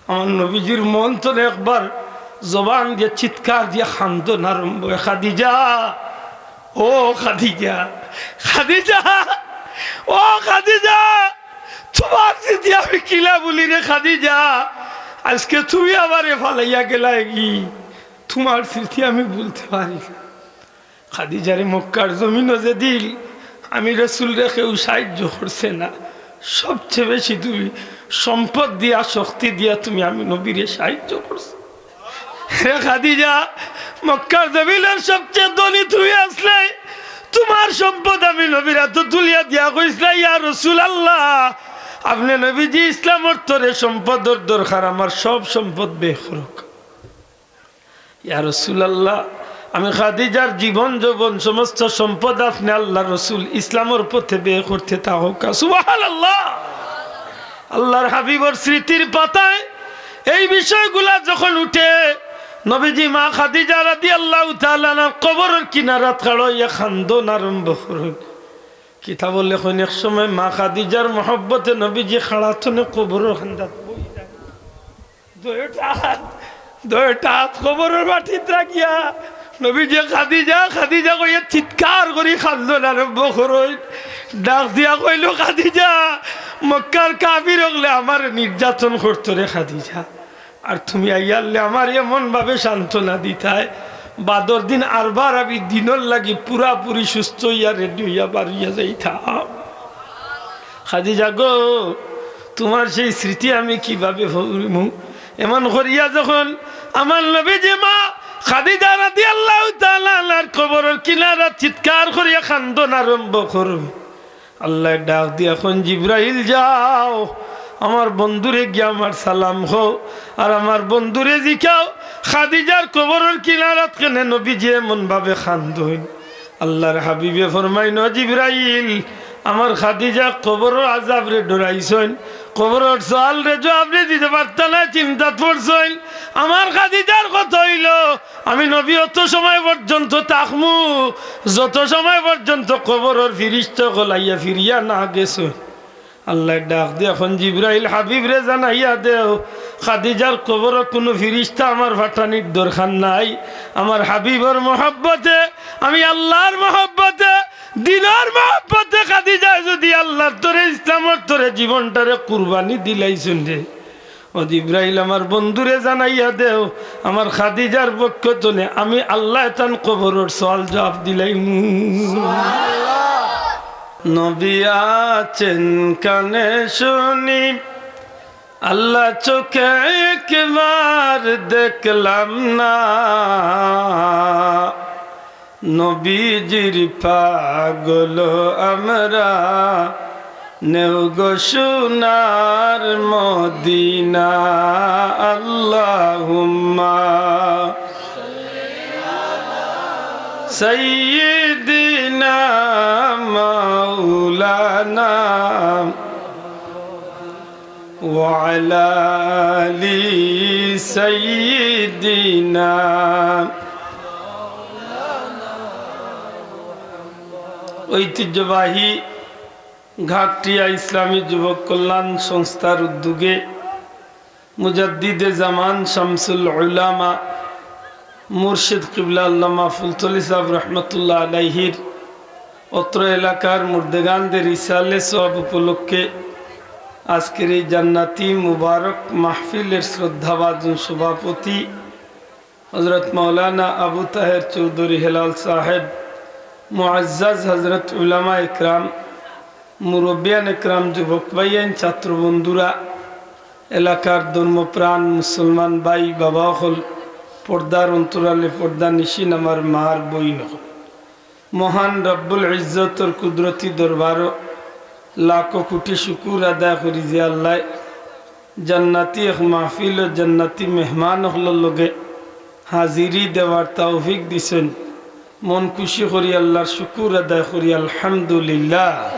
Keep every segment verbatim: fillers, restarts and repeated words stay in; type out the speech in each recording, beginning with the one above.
আমার নবীজির মন থনে একবার জবান দিয়া চিৎকার দিয়া কান্দন আরম্ভ অয়, "খাদিজা, ও খাদিজা, খাদিজা, ও খাদিজা, তুমার স্মৃতি আমি কিলা ভুলি রে খাদিজা, আইজকে তুমি আমারে ফালাইয়া গেলায়গি, তুমার স্মৃতি আমি ভুলতে পারি না।" খাদিজারে মক্কার জমিনো যেদিন আমি রসুলরে কেউ সাহায্য করছে না, সবচেয়ে বেশি তুমি সম্পদ দিয়া, শক্তি দিয়া তুমি আমি নবীরে সাহায্য করছো। হে খাদিজা, মক্কার জমিনর সবচেয়ে ধনী তুমি আছলায়, তুমার সম্পদ আমি নবীর আতো তুলিয়া দিয়া কইছলাম, "ইয়া রাসূলুল্লাহ, আপনে নবীজি ইসলামর তরে সম্পদর দরকার, আমার সব সম্পদ ব্যয় করউক।" ইয়া রাসূলুল্লাহ, আমি খাদিজার জীবন যৌবন সমস্ত সম্পদ আপনে আল্লার রসুল ইসলামর পথে ব্যয় করতে থাকউক্কা। সুবহানাল্লাহ। আল্লার হাবিবর স্মৃতির পাতায় এই বিষয়গুলা যখন উঠে, নবীজি মা খাদিজা রাদিয়াল্লাহু তাআলা আনহার কবরর কিনারাত খাড়া অইয়া কান্দন আরম্ভ করইন। কিতাবো লেখইন, এক সময় মা খাদিজার মহব্বতে নবীজি খাড়া থনে কবরর কান্দাত বই যায়। দুইটা আত, দুইটা আত কবরর মাটিত রাখিয়া নবীজি খাদিজা, খাদিজা কইয়া চিৎকার করি কান্দন আরম্ভ করইন। ডাক দিয়া কইলো, "খাদিজা, মক্কার কাফির অকলে আমারে নির্যাতন করতো রে খাদিজা, আর তুমি আইয়ারলে আমারে এমন ভাবে সান্ত্বনা দিতায়, বাদর দিন আরবার আমি দিনর লাগি পুরাপুরি সুস্থ অইয়া রেডি অইয়া বারইয়া যাইতাম।" খাদিজা গো, তুমার সেই স্মৃতি আমি কিভাবে ভুলিমু? এমন করিয়া যখন আমার নবীজি মা খাদিজা রাদিয়াল্লাহু তাআলা আনহার কবরর কিনারাত চিৎকার করিয়া কান্দন আরম্ভ করইন, আল্লায় ডাক দিয়া কইন, "জিব্রাইল যাও, আমার বন্ধুরে গিয়া আমার সালাম কও, আর আমার বন্ধুরে জিকাও, খাদিজার কবরর কিনারাত কেনে নবীজি এমন ভাবে কান্দইন?" আল্লার হাবিবে ফরমাইন, "ও জিব্রাইল, আমার খাদিজা কবরর আযাবরে ডরাইছইন, কবরর সওয়ালরে জবাবরে দিতে পারতা নায়, চিন্তাত পড়ছইন। আমার খাদিজার কথা অইলো, আমি নবী অত সময় পর্যন্ত থাকমু, যত সময় পর্যন্ত কবরর ফিরিস্তা অকল আইয়া ফিরিয়া না গেছইন।" আল্লায় ডাক দিয়া কইন, "জিব্রাইল, হাবিবরে জানাইয়া দেও, খাদিজার কবরো কুনু ফিরিস্তা আমার পাঠানির দরকার নাই। আমার হাবিবর মহব্বতে, আমি আল্লার মহব্বতে, দিনর মহব্বতে খাদিজায় যুদি আল্লার তরে, ইসলামর তরে জীবনটারে কুরবানি দিলাইছইন রে, ও জিব্রাইল, আমার বন্ধুরে জানাইয়া দেও, আমার খাদিজার পক্ষ থনে আমি আল্লায় তান কবরর সওয়াল জবাব দিলাইমু।" নবী আছেন কানে শুনি, আল্লাহ চোখে একবার দেখলাম না। নবীজির পাগল আমরা, নেও গো সোনার মদিনা। আল্লাহুম্মা সাইয়্যিদিনা মাওলানা ওয়া আলা আলি সাইয়্যিদিনা। ঐতিহ্যবাহী ঘাটটিয়া ইসলামী যুবক কল্যাণ সংস্থার উদ্যোগে মুজাদ্দিদে জামান শামসুল উলামা মুর্শিদ কিবলা আল্লামা ফুলতলি সাহেব রহমতুল্লাহ আলাইহির অত্র এলাকার মুর্দেগানদের ইসালে সওয়াব উপলক্ষে আজকের এই জান্নাতি মুবারক মাহফিলের শ্রদ্ধাভাজন সভাপতি হযরত মাওলানা আবু তাহের চৌধুরী হেলাল সাহেব, মুআজ্জাজ হযরত উলামা একরাম, মুরব্বিয়ান একরাম, যুবক ভাইয়াইন, ছাত্র বন্ধুরা, এলাকার ধর্মপ্রাণ মুসলমান ভাই বাবা অকল, পর্দার অন্তরালে পর্দানিশীন আমার মার বইন অকল, মহান রব্বুল ইজ্জতর কুদরতি দরবারো লাখো কোটি শুকুর আদায় করি যে আল্লায় জান্নাতি এক মাহফিল ও জান্নাতি মেহমান অকলর লগে হাজিরি দেওয়ার তৌফিক দিছইন। মন খুশি করি আল্লার শুকুর আদায় করি, আলহামদুলিল্লাহ।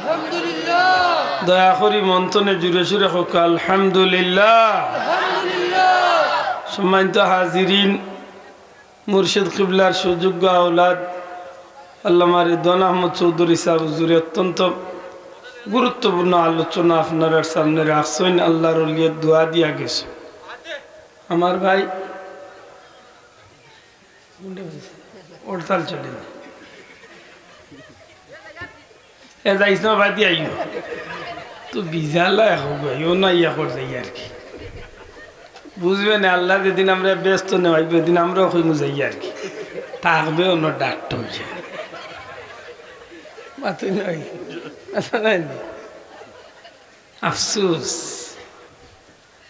দয়া করি মন থনে জুরে সুরে কউক্কা, আলহামদুলিল্লাহ। সম্মানিত হাজিরিন, মুর্শিদ কিবলার সুযোগ্য আওলাদ আল্লামা রিদওয়ান আহমদ চৌধুরী সাহেব হুজুরে অত্যন্ত গুরুত্বপূর্ণ আলোচনা আপনারার সামনে রাখছইন, আল্লার ওলিয়ে দোয়া দিয়া গেছে। আমার ভাই হরতাল চলে না। এ যাইস না, বাদ দিয়া আইও। তো বিজালা এখন গই, ও না ইয়া কর যাই আর কি। বুঝবে না, আল্লাহ যেদিন আমরা ব্যস্ত নেওয়াইবে, ওদিন আমরাও কইমু যাই আর কি। থাকবে অন্য ডাক্তার। মাতুই নাই। আচ্ছা, নাই না। আফসোস।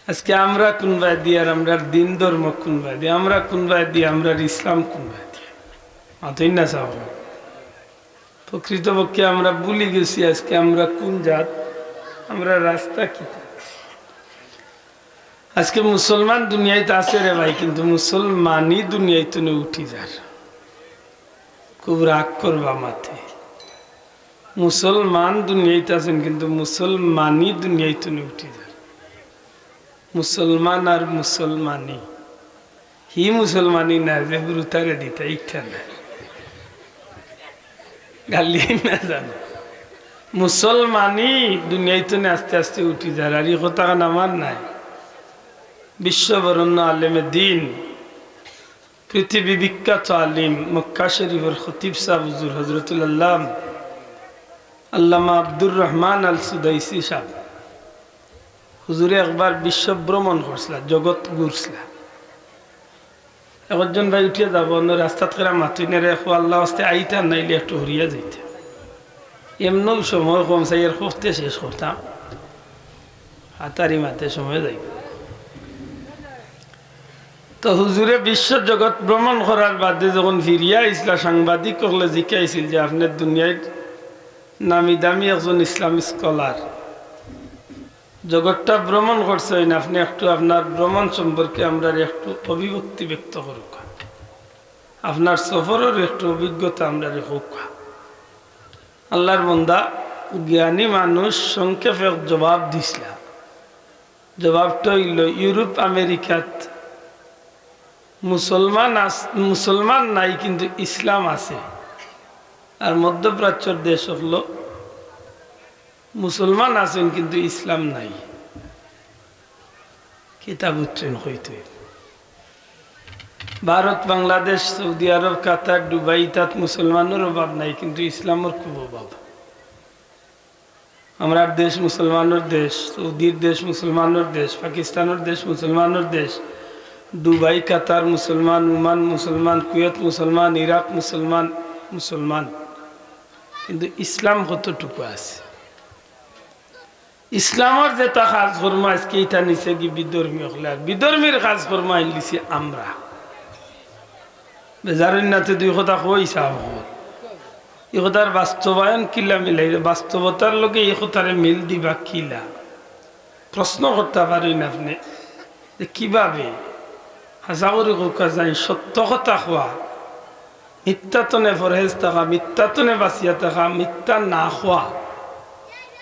আজকে আমরা কোন বায়দি আর আমরার দিন ধর্ম কোন বায়দি, আমরা কোন বায়দি, আমরার ইসলাম কোন বায়দি? মাতইন না সাব। প্রকৃতপক্ষে আমরা ভুলি গেছি আজকে আমরা কোন জাত, আমরা রাস্তা কি। আজকে মুসলমান দুনিয়াইত আছে রে ভাই, কিন্তু মুসলমানই দুনিয়াইত নে উঠি যার। খুব রাগ করবা মাতে। মুসলমান দুনিয়াইত আছেন, কিন্তু মুসলমানই দুনিয়াইত নে উঠি যার। মুসলমান আর মুসলমানি। হি মুসলমানি না, যে হুরুতারে দিতা ইচ্ছা না। গালি না জানো। মুসলমানি দুনিয়াইত নে আস্তে আস্তে উঠি যার। আর ই কথাখান আমার নায়। বিশ্ববরণ্য আলেমে দিন, পৃথিবী বিখ্যাত আলিম, মক্কা শরীফর খতিব সাব হুজুর হজরতুল আল্লাম আল্লামা আব্দুর রহমান আল সুদাইসি সাব। হুজুরে একবার বিশ্ব ভ্রমণ করছিলা, জগৎ ঘুরছিলা। একজন ভাই উঠিয়া যাবো, অন্য রাস্তাত কেরা মাতুই না রে, কো আল্লাহ আস্তে আইতা, নাইলে একটু হরিয়া যাইতা। এমনও সময় কম চাই, এর করতে শেষ করতাম। হাতারি মাতে সময় যাইব। তো হুজুরে বিশ্ব জগৎ ভ্রমণ করার বাদে যখন ফিরিয়া আইসলা, সাংবাদিক অকলে জিকাইছিল যে, "আপনে দুনিয়ার নামি দামি একজন ইসলাম স্কলার, জগৎটা ভ্রমণ করছইন, আপনে একটু আপনার ভ্রমণ সম্পর্কে আমরারে একটু অভিব্যক্তি ব্যক্ত করুক্কা, আপনার সফরর একটু অভিজ্ঞতা আমরারে কউক্কা।" আল্লাহর বন্দা, জ্ঞানী মানুষ সংক্ষেপে এক জবাব দিছলা। জবাবটা অইল, ইউরোপ আমেরিকাত মুসলমান আস-, মুসলমান নাই, কিন্তু ইসলাম আছে। আর মধ্যপ্রাচ্যর দেশ অকলো মুসলমান আছেন, কিন্তু ইসলাম নাই। কিতা বুঝছইন কইতে? ভারত, বাংলাদেশ, সৌদি আরব, কাতার, দুবাই, ইতাত মুসলমানর অভাব নাই, কিন্তু ইসলামর খুব অভাব। আমরার দেশ মুসলমানর দেশ, সৌদির দেশ মুসলমানর দেশ, পাকিস্তানর দেশ মুসলমানর দেশ, দুবাই, কাতার মুসলমান, ওমান মুসলমান, কুয়েত মুসলমান, ইরাক মুসলমান, মুসলমান। কিন্তু ইসলাম কতটুকু আছে? ইসলামর যেটা কাজ কর্ম আজকে ইটা নিছে কি বিধর্মী অকলে, আর বিধর্মীর কাজ কর্ম আইন দিছি আমরা। বেজারইন না তে দুই কথা কই সাব অকল। ই কথার বাস্তবায়ন কিলা মিলাই, বাস্তবতার লগে ই কথারে মিল দিবা কিলা? প্রশ্ন করতা পারইন আপনে যে কিভাবে? হাছা করি কউক্কা যাইন, সত্য কথা কওয়া, মিথ্যা তনে পরহেজ থাকা, মিথ্যা তনে বাঁচিয়া থাকা, মিথ্যা না কওয়া,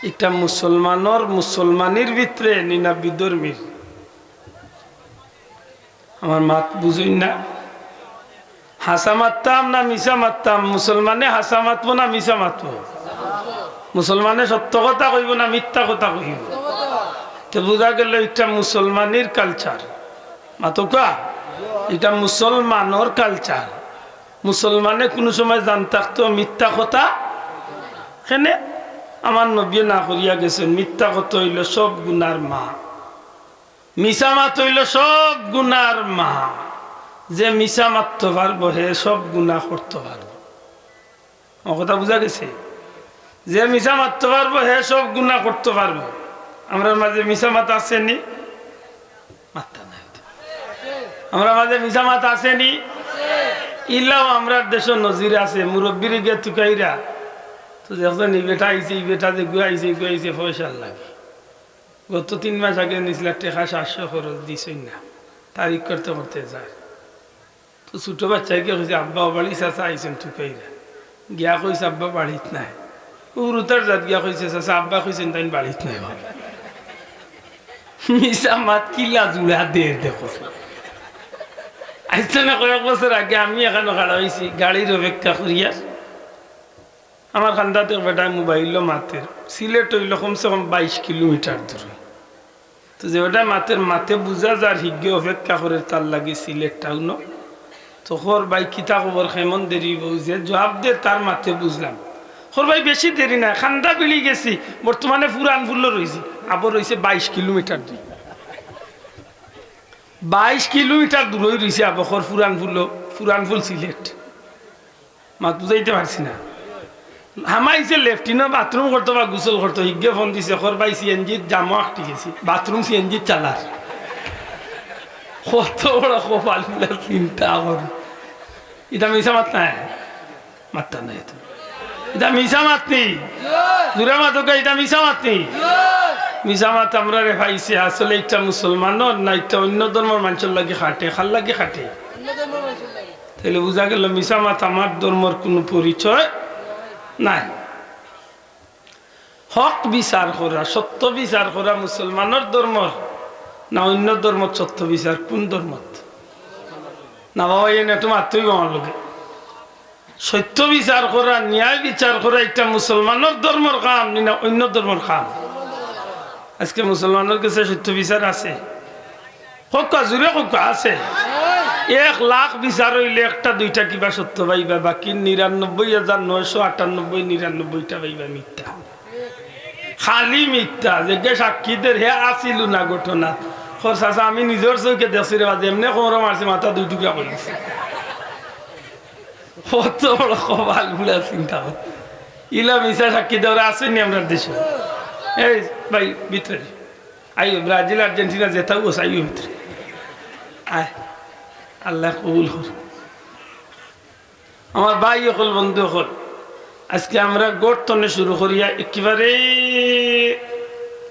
ইটা মুসলমানর, মুসলমানির ভিতরে নি না বিধর্মীর? আমার মাত বুঝইন না? হাছা মাততাম না মিছা মাততাম? মুসলমানে হাছা মাতবো না মিছা মাতবো? মুসলমানে সত্য কথা কইবো না মিথ্যা কথা কইবো? তে বুঝা গেল ইটা মুসলমানির culture। মাতউক্কা, ইটা মুসলমানর culture। মুসলমানে কুনু সময় জান থাকতো মিথ্যা কথা। কেনে? আমার নবীয়ে না করিয়া গেছইন, মিথ্যা কথা অইল সব গুনার মা। মিছা মাত অইল সব গুনার মা। যে মিছা মাততো পারবো, হে সব গুনা করতো পারবো। আমার কথা বুঝা গেছে? যে মিছা মাততো পারবো, হে সব গুনা করতো পারবো। আমরার মাঝে মিছা মাত আছে নি? মাততা নাই। আমরার মাঝে মিছা মাত আছে নি? ইলাও আমরার দেশো নজির আছে, মুরব্বিরে গিয়া তুকাইরা। তো দেখছো নি, বেটা আইছে, ই বেটা যে গুয়া আইছে, ই গুয়া আইছে, পয়সার লাগি। গত তিন মাস আগে নিছলা টেকা সাতশো খরচ দিছইন না, তারিখ করতে করতে যায়। তো ছোট বাচ্চায় গিয়া কইছে, "আব্বা, ও বাড়ি চাচা আইছইন তুকাইরা।" গিয়া কইছে, "আব্বা বাড়িত নাই।" হুরুতার জাত গিয়া কইছে, "চাচা, আব্বা কইছইন তাইন বাড়িত নাই।" মিছা মাত কিলা জুড়া দের দেখো। আইজ না কয়েক বছর আগে আমি এখানো খাড়া অইছি, গাড়ির অপেক্ষা করিয়ার। আমার কান্দাত এক বেটায় মোবাইলো মাতের, সিলেট অইল কমসে কম বাইশ কিলোমিটার দূরে। তো যে ওটা মাতের মাতে বুঝা যার হিগে অপেক্ষা করে তার লাগি সিলেট টাউনও। তো খর ভাই কিতা খবর, কেমন দেরি বউ যে জবাব দে তার মাতে বুঝলাম। খর ভাই বেশি দেরি নাই, খান্দা বিলি গেছি, বর্তমানে পুরান ফুল্লো রইছি, আবার রইছে বাইশ কিলোমিটার দূর। বাইশ কিলোমিটার দূরই রইছে আবার খর পুরান ফুল্লো, পুরান ফুল সিলেট। মাত বুঝাইতে পারছি না। হামাইছে লেফটিনো বাথরুম করতো বা গোসল করতো, হিগে ফোন দিছে, খর ভাই সিএনজির জামো আটকি গেছি, বাথরুম সিএনজির চালার। কত বড় কপাল বুলে চিন্তা কর। ইটা মিছা মাত নাই, মাত্তা নাই তো। ইটা মিছা মাত নি? জুরে মাতউক্কা, ইটা মিছা মাত নি? মিছা মাত আমরারে পাইছে। আসলে ইটা মুসলমানর না, ইটা অন্য ধর্মর মানষর লাগি খাটে। কার লাগি খাটে? তাইলে বুঝা গেল মিছা মাত আমার ধর্মর কুনু পরিচয় নাই। হক বিচার করা, সত্য বিচার করা মুসলমানর ধর্মর না অন্য ধর্মত সত্য বিচার? কুন ধর্মত? না বাবা, এই নেটু মাততেই আমার লগে। সত্য বিচার করা, ন্যায় বিচার করা, ইটা মুসলমানর ধর্মর কাম নি না অন্য ধর্মর কাম? আজকে মুসলমানর গেছে সত্য বিচার আছে? কউক্কা, জুরে কউক্কা, আছে? এক লাখ বিচার অইলে একটা দুইটা কিবা সত্য পাইবা, বাকি নিরানব্বই হাজার নয়শো আটানব্বই, নিরানব্বইটা পাইবা মিথ্যা। খালি মিথ্যা। যেগে সাক্ষী দের হে আছিল না ঘটনা। খর চাচা, আমি নিজর চউখে দেখছি রে বা, যেমনে কোমরো মারছে মাথা দুই টুকরা করি দিছে। কত বড় কপাল বুলে চিন্তা কর। ইলা মিছা সাক্ষী দেওরা আছে নি আমরার দেশো? এই ভাই, ভিতরে আইও, ব্রাজিল, আর্জেন্টিনা যেতাও আছে, আইও ভিতরে। আয়, আল্লায় কবুল করউক। আমার ভাই অকল, বন্ধু অকল, আজকে আমরা ঘর তনে শুরু করিয়া একেবারে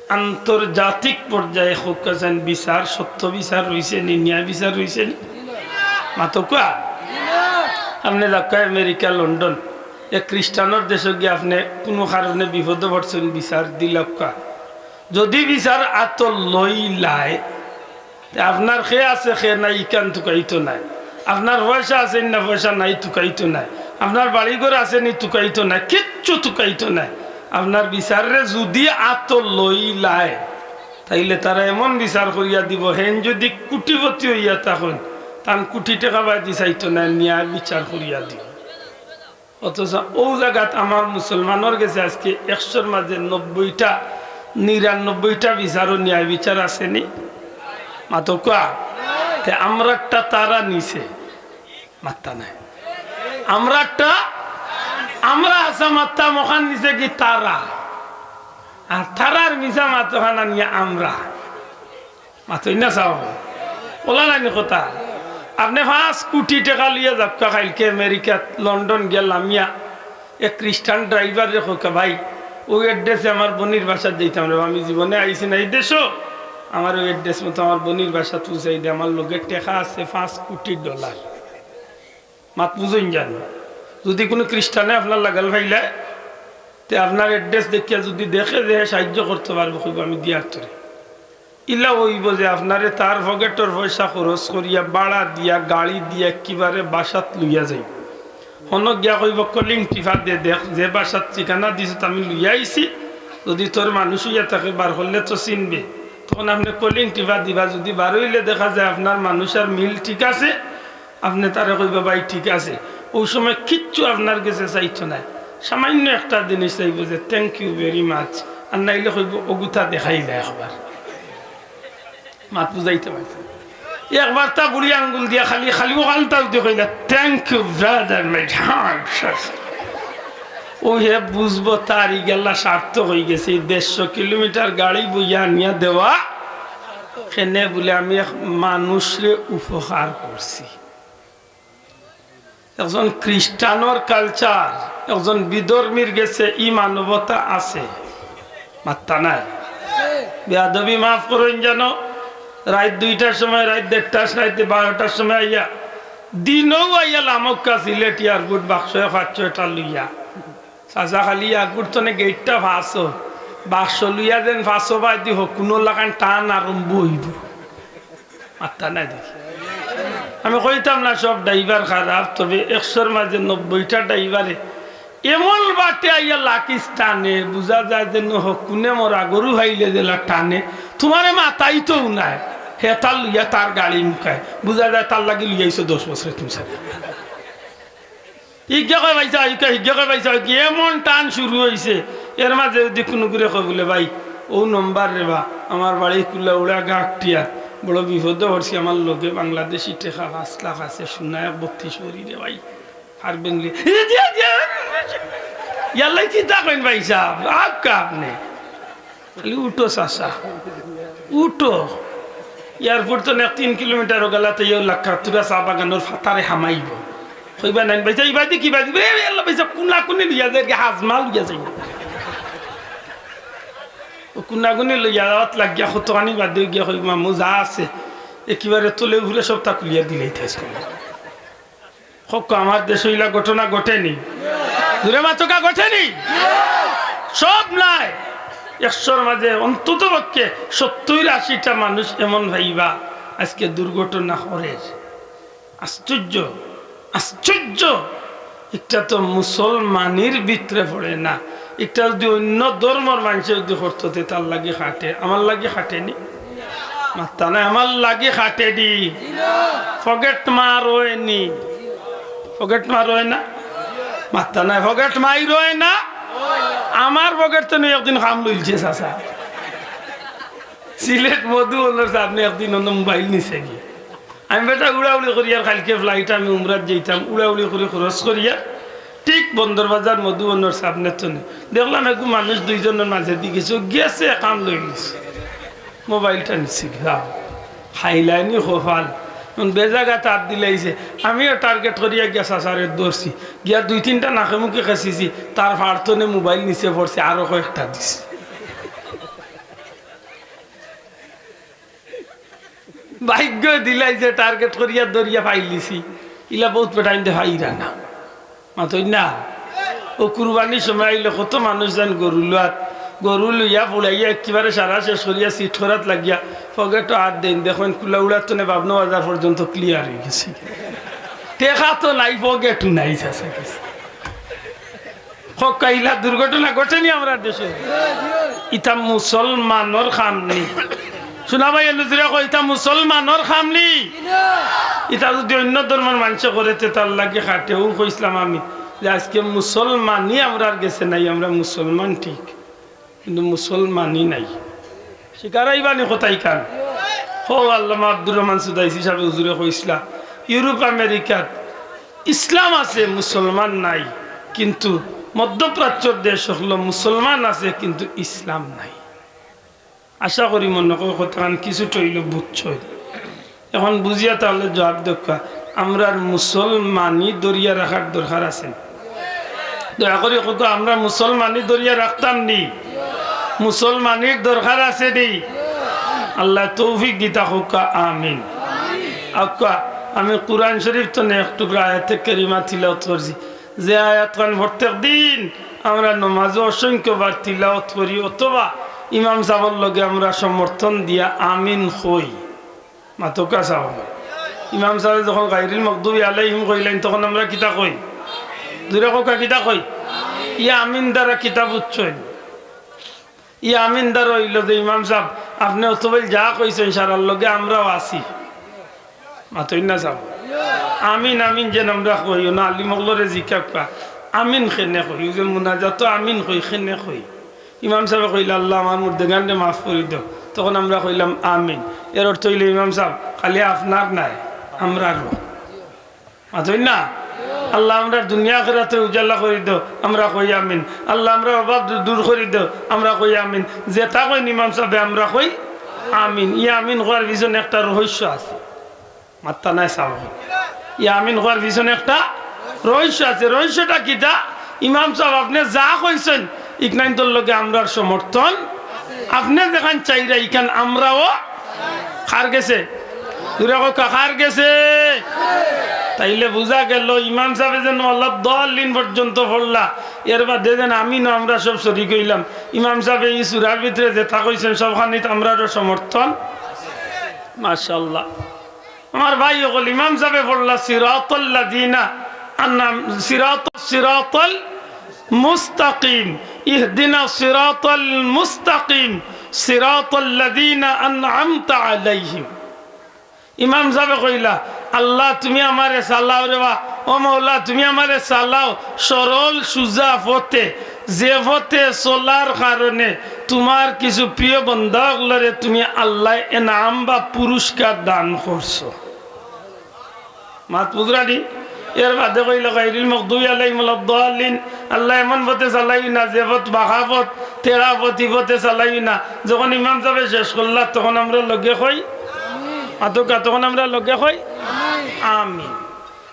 আন্তর্জাতিক পর্যায়ে কউক্কা চাইন বিচার, সত্য বিচার রইছে নি, ন্যায় বিচার রইছে নি? মাতউক্কা। আপনে যাউক্কা আমেরিকা, লন্ডন, এক খ্রিস্টানর দেশো গিয়া আপনে কুনু কারণে বিপদো পড়ছইন, বিচার দিলাউক্কা। যুদি বিচার আতো লইলায়, তে আপনার কে আছে কে নাই ইখান তুকাইতো নায়, আপনার পয়সা আছে নি না পয়সা নাই তুকাইতো নায়, আপনার বাড়িঘর আছে নি তুকাইতো নায়, কিচ্ছু তুকাইতো নায়। আপনার বিচাররে যুদি আতো লইলায়, তাইলে তারা এমন বিচার করিয়া দিবো, হেইন যুদি কুটিপতি অইয়া থাকইন, তান কুটি টেকা বায়দি চাইতো নায়, ন্যায় বিচার করিয়া দিবো। অথচ অউ জাগাত আমার মুসলমানর গেছে আজকে একশোর মাঝে নব্বইটা, নিরানব্বইটা বিচার ও ন্যায় বিচার আছে নি? মাতউক্কা। তে আমরারটা তারা নিছে, মাত্তা নাই। আমরারটা, আমরা হাছা মাততাম, অখান নিছে কি তারা, আর তারার মিছা মাত অখান আনিয়া আমরা। মাতইন না চাও? অলা নায় নি কথা? আপনে পাঁচ কুটি টেকা লইয়া যাউক্কা কাইলকে আমেরিকাত, লন্ডন গিয়া লামিয়া, এক খ্রিস্টান ড্রাইভাররে কউক্কা, "ভাই, অউ এড্রেসে আমার বইনর বাসাত যাইতাম রে, আমি জীবনে আইছি না ই দেশো, আমার অউ এড্রেস মতো আমার বইনর বাসাত পৌঁছাই দে, আমার লগে টেকা আছে পাঁচ কুটি ডলার।" মাত বুঝইন জানো? যুদি কুনু খ্রিস্টানে আপনার লাগাল পাইলায়, তে আপনার এড্রেস দেখিয়া যুদি দেখে যে হে সাইয্য করতো পারবো, কইবো, "আমি দিয়ার তোরে।" ইলা অইবো যে আপনারে তার পকেটর পয়সা খরচ করিয়া, ভাড়া দিয়া, গাড়ি দিয়া একেবারে বাসাত লইয়া যাইবো। হনো গিয়া কইবো, "কলিং টিপা দে, দেখ, যে বাসাত ঠিকানা দিছত আমি লইয়া আইছি, যুদি তোর মানুষ অইয়া থাকে, বার করলে তো চিনবে।" তখন আপনে কলিং টিপা দিবা, যুদি বার অইলে দেখা যায় আপনার মানুষ আর মিল ঠিক আছে, আপনে তারে কইবা, "ভাই, ঠিক আছে।" অউ সময় কিচ্ছু আপনার গেছে চাইতো নায়, সামাইন্য একটা জিনিস চাইবো যে, "Thank you very much," আর নাইলে কইবো, "অগুতা দেখাইলা একবার।" মাত বুঝাইতে পারছি? একবার তা বুড়ি আঙ্গুল দিয়া খালি, খালি অখানতা উঠি কইলা, "Thank you, brother, my heart." অউ হে বুঝবো তার ইগেলা সার্থক অইগেছে, ই দেড়শো কিলোমিটার গাড়ি বইয়া আনিয়া দেওয়া, কেনে বুলে আমি এক মানুষরে উপকার করছি। একজন খ্রিস্টানর culture, একজন বিধর্মীর গেছে ই মানবতা আছে? মাত্তা নাই। বেয়াদবি মাফ করইন জানো, রাইত দুইটার সময়, রাইত দেড়টার, রাইত বারোটার সময় আইয়া, দিনও আইয়া লামউক্কা সিলেট এয়ারপোর্ট বাক্স পাঁচ ছয়টা লইয়া। চাচা, খালি এয়ারপোর্ট তনে গেটটা পাঁচো, বাক্স লইয়া যেন পাঁচো বায়দি হকুনর লাখান টান আরম্ভ অইবো। মাত্তা নাই দেখি। আমি কইতাম না সব ড্রাইভার খারাপ, তবে একশোর মাঝে নব্বইটা ড্রাইভারে এমন বাটে আইয়া লাকিস টানে, বুঝা যায় যেন হকুনে মরা গরু হাইলে যেলা টানে, তুমারে মাতাইতউ নায়, হে তার লইয়া তার গাড়ি মুখায়, বুঝা যায় তার লাগি লইয়া আইছো দশ বছরে তুমি সাথে। ইজ্ঞা কয় পাইছা, ইজ্ঞা, ইজ্ঞা কয় পাইছা, ইজ্ঞা এমন টান শুরু অইছে। এর মাঝে যদি কুনুগুরে কয় বুলে, "ভাই, অউ নম্বর রে বা, আমার বাড়ি কুলাউড়া গাঁটিয়া, বড় বিপদো পড়ছি, আমার লগে বাংলাদেশি টেকা পাঁচ লাখ আছে, সোনা এক বত্রিশ ভরি রে ভাই, পারবেন নি?" ইয়াল্লাই চিন্তা করেন ভাই সাহেব, আপকা আপনি। খালি উঠো চাচা, উঠো। এয়ারপোর্ট তো এক তিন কিলোমিটার গেলা তো ইয়ে লাক্কা তুরা চা বাগানোর ফাতারে হামাইব। কইবা নাই ভাই, যাই বাদি কি বাদি? এ, এ, আল্লাহ ভাই সাহেব, কুনা কুনি লইয়া যায়, এরকে হাজমা লইয়া যায়। ও কুনা কুনি লইয়া যাওয়াত লাগিয়া কতখানি বাদে গিয়া কইবা, "মামু যা আছে, একেবারে তলে উপরে সবটা খুলিয়া দিলেই থাইস কইবা।" হক, আমার দেশো ইলা ঘটনা ঘটেনি? জুরে মাতকা, ঘটেনি? সব নাই, একশোর মাঝে অন্তত পক্ষে সত্তর আশিটা মানুষ এমন ভাইবা আজকে দুর্ঘটনা করে। আশ্চর্য, আশ্চর্য। একটা তো মুসলমানির ভিতরে পড়ে না, একটা যদি অন্য ধর্মর মানষে যদি করতো, তে তার লাগি খাটে, আমার লাগি খাটেনি? মাত্তা নাই, আমার লাগি খাটেনি। পকেট মার অয়নি, পকেট মার অয় না? মাত্তা নাই, পকেট মাইর অয় না? আমার পকেট তো নেই, একদিন কাম লইলছে চাচা। সিলেট মধুবনর সামনে একদিন অন্য মোবাইল নিছে গি। আমি বেটা উড়াউড়ি করিয়ার কাইলকে ফ্লাইট, আমি উমরাত যাইতাম, উড়াউড়ি করি খরচ করিয়ার ঠিক বন্দরবাজার মধুবনর সামনে তনে দেখলাম এগু মানুষ দুইজনর মাঝে দি গেছে, গেছে কাম লই গেছে, মোবাইলটা নিছে গি। যাও, হাইলাইনি খোফাল, এখন বেজাগা তার দিলাইছে। আমিও টার্গেট করিয়া গিয়া চাচারে ধরছি, গিয়া দুই তিনটা নাকে মুখে খেছিছি, তার ফাড়তনে মোবাইল নিচে পড়ছে, আরো কয়েকটা দিছে। ভাগ্য দিলাই যে টার্গেট করিয়া ধরিয়া পাইলিছি, ইলা বহুত বেটাইন্তে পাইরা না। মাতই না। ও কুরবানির সময় আইলে কত মানুষ যান গরু লওয়াত, গরু লইয়া ফুড়াইয়া একেবারে সারা শেষ করিয়া সিট করাত লাগিয়া পকেটো হাত দেইন, দেখইন কুলাউড়ার তনে বাবনা বাজার পর্যন্ত ক্লিয়ার অই গেছে। টেকা তো নাই, পকেটও নাই, চাচা গেছে। হক্কা ইলা দুর্ঘটনা ঘটেনি আমরার দেশে? ইতা মুসলমানর কাম নি। শুনা ভাই, এলু জুরে কই, ইতা মুসলমানর কাম নি। ইতা যদি অন্য ধর্মর মানষে করে, তে তার লাগি খাটে। ও কইছিলাম আমি যে আজকে মুসলমানি আমরার গেছে নাই, আমরা মুসলমান ঠিক, কিন্তু মুসলমানি নাই। শিকারাইবানি কোথায় কান? হো আল্লামা আব্দুর রহমান সুদাইসি সাহেব হুজুরে কইছিলা, ইউরোপ আমেরিকাত ইসলাম আছে, মুসলমান নাই, কিন্তু মধ্যপ্রাচ্যর দেশ হকলো মুসলমান আছে, কিন্তু ইসলাম নাই। আশা করি মনে করি কথাখান কিছুটা অইলেও বুঝছো। এখন বুঝিয়া তাহলে জবাব দেউক্কা, আমরার মুসলমানি ধরিয়া রাখার দরকার আছে নি? দয়া করি কউক্কা, আমরা মুসলমানি ধরিয়া রাখতাম নি? মুসলমানির দরকার আছে নি? আল্লায় তৌফিক দিতা কউক্কা, আমিন। আউক্কা, আমি কুরআন শরীফ তনে এক টুকরা আয়াতে কারিমা তিলাওয়াত করছি, যে আয়াতখান প্রত্যেক দিন আমরা নমাজো অসংখ্যবার তিলাওয়াত করি, অথবা ইমাম সাবর লগে আমরা সমর্থন দিয়া আমিন কই। মাতউক্কা চাও। ইমাম সাবে যখন গাইরিল মাগদুবি আলাইহিম কইলাইন, তখন আমরা কিতা কই? জুরে কউক্কা, কিতা কই? ই আমিন দ্বারা কিতা বুঝছইন? ই আমিন দ্বারা অইলো যে ইমাম সাব, আপনে অতবেল যা কইছইন, সারার লগে আমরাও আছি। মাতইন না চাও। আমিন, আমিন যেন আমরা কই, অনো আলিম অকলরে জিকাউক্কা, আমিন কেনে কই? অউ যে মুনাজাতো আমিন কই, কেনে কই? ইমাম সাবে কইলা, "আল্লাহ, আমার মুর্দেগানরে মাফ করি দেও।" তখন আমরা কইলাম, "আমিন।" এর অর্থ অইলো, ইমাম সাব, খালি আপনার নায়, আমরারও। মাতইন না? "আল্লাহ, আমরার দুনিয়া আখিরাতরে উজালা করি দেও।" আমরা কই, "আমিন।" "আল্লাহ, আমরার অভাব দূ-, দূর করি দেও।" আমরা কই, "আমিন।" যেতা কইন ইমাম সাবে, আমরা কই, "আমিন।" ই আমিন কওয়ার পিছনে একটা রহস্য আছে। মাত্তা নাই চাও। ই আমিন কওয়ার পিছনে একটা রহস্য আছে। রহস্যটা কিতা? ইমাম সাব, আপনে যা কইছইন, ইখানতর লগে আমরার সমর্থন। আপনে যেখান চাইরা, ইখান আমরাও। কার গেছে? জুরে কউক্কা, কার গেছে? তাইলে বুঝা গেল, ইমাম সাবে যেন ওয়ালাদ্দাল্লিন পর্যন্ত পড়লা, এর বাদে যেন আমিনও আমরা সব শরিক অইলাম। ইমাম সাবে ই সূরার ভিতরে যেতা কইছইন, সবখানিত আমরারও সমর্থন। মাশাআল্লাহ। আমার ভাই অকল, ইমাম সাবে পড়লা, সিরাতাল্লাযিনা আনআম-, সিরাত-, সিরাতাল মুস্তাকিম, ইহদিনা সিরাতাল মুস্তাকিম, সিরাতাল্লাযীনা আনআমতা আলাইহিম। ইমাম সাবে কইলা, "আল্লাহ, তুমি আমারে চালাও রে বা, ও মওলা, তুমি আমারে চালাও সরল সুজা পথে, যে পথে চলার কারণে তুমার কিছু প্রিয় বন্দা অকলরে তুমি আল্লায় এনাম বা পুরস্কার দান করছো।" মাত বুঝরানি? এর বাদে কইলা, "গায়রিল মাগদুবি আলাইহিম ওয়ালাদ দাল্লিন।" আল্লাহ এমন পথে চালাইও না, যে পথ বাঁকা পথ, তেড়া পথ, ই পথে চালাইও না। যখন ইমাম সাবে শেষ করলা, তখন আমরা লগে কই, আতকা, তখন আমরা লগে কই, "আমিন।"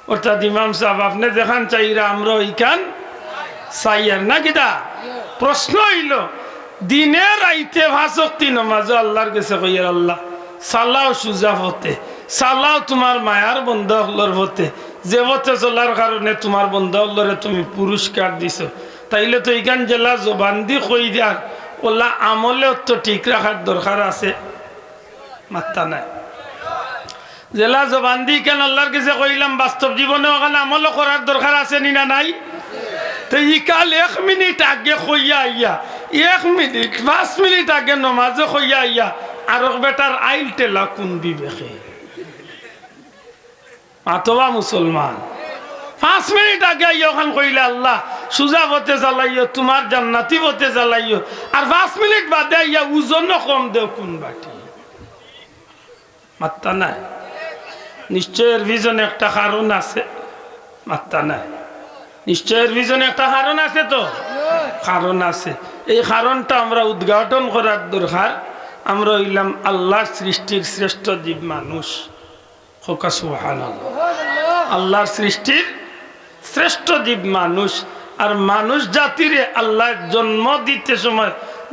অর্থাৎ ইমাম সাব, আপনে যেখান চাইরা, আমরা ওইখান চাইয়ার না কিতা? প্রশ্ন অইলো, দিনে রাইতে পাঁচ ওয়াক্তি নমাজো আল্লাহর গেছে কইয়ার, "আল্লাহ, চালাও সুজা পথে, চালাও তুমার মায়ার বন্দা অকলর পথে, যে পথে চলার কারণে তুমার বন্দা অকলরে তুমি পুরস্কার দিছো।" তাইলে তো ইখান যেলা জবানদি কই দিয়ার, অউলা আমলেও তো ঠিক রাখার দরকার আছে। মাত্তা নাই। যেলা জবানদি ইখান আল্লাহর গেছে কইলাম, বাস্তব জীবনে অখান আমলও করার দরকার আছে নি না নাই? তো ইকাল এক মিনিট আগে কইয়া আইয়া, এক মিনিট, পাঁচ মিনিট আগে নমাজো কইয়া আইয়া, আরক বেটার আইল ঠেলা কুন বিবেকে? মাতবা মুসলমান। পাঁচ মিনিট আগে আইয়া অখান কইলে, "আল্লাহ, সুজা পথে চালাইও, তুমার জান্নাতি পথে চালাইও।" আর পাঁচ মিনিট বাদে আইয়া ওজনও কম দেও কুন বাটি? মাত্তা নাই। নিশ্চয় এর পিছনে একটা কারণ আছে। মাত্তা নাই। নিশ্চয় এর পিছনে একটা কারণ আছে তো? কারণ আছে। এই কারণটা আমরা উদ্ঘাটন করার দরকার। আমরা অইলাম আল্লাহর সৃষ্টির শ্রেষ্ঠ জীব মানুষ। কউক্কা সুবহানাল্লাহ। আল্লাহর সৃষ্টির শ্রেষ্ঠ জীব মানুষ। আর মানুষ জাতিরে আল্লাহ জন্ম দিতে সময়,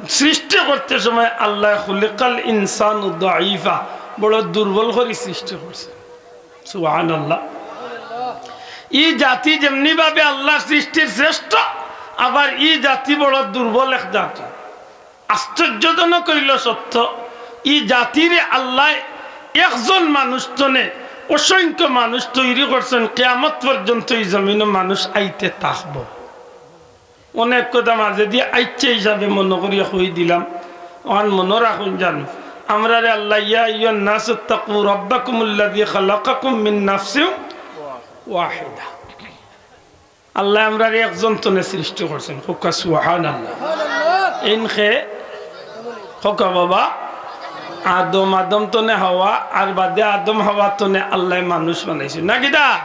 সৃষ্টি করতে সময় আল্লাহ খুলিকাল ইনসানু দাঈফা, বড় দুর্বল করি সৃষ্টি করছে। সুবহানাল্লাহ। ই জাতি যেমনি ভাবে আল্লাহর সৃষ্টির শ্রেষ্ঠ, আবার ই জাতি বড় দুর্বল এক জাতি। আশ্চর্যজনক অইলো সত্য, ই জাতিরে আল্লায় একজন মানুষ তনে, অসংখ্য মানুষ তৈরি করছেন, কিয়ামত পর্যন্ত ই জমিনো মানুষ আইতে থাকবো। অনেক কথা মাঝেদি আইচ্ছে হিসাবে মনো করিয়া কই দিলাম, অখান মনো রাখইন জানো। আমরারে আল্লায়, "ইয়া আইয়ুহান নাসুত্তাকু রাব্বাকুমুল্লাযী খালাকাকুম মিন নাফসিন ওয়াহিদা।" আল্লায় আমরারে একজন তনে সৃষ্টি করছেন। কউক্কা সুবহানাল্লাহ। ইনকে কউক্কা বাবা, আদম, আদম তনে হাওয়া, আর বাদে আদম হাওয়া তনে আল্লায় মানুষ বানাইছইন। না কিতা?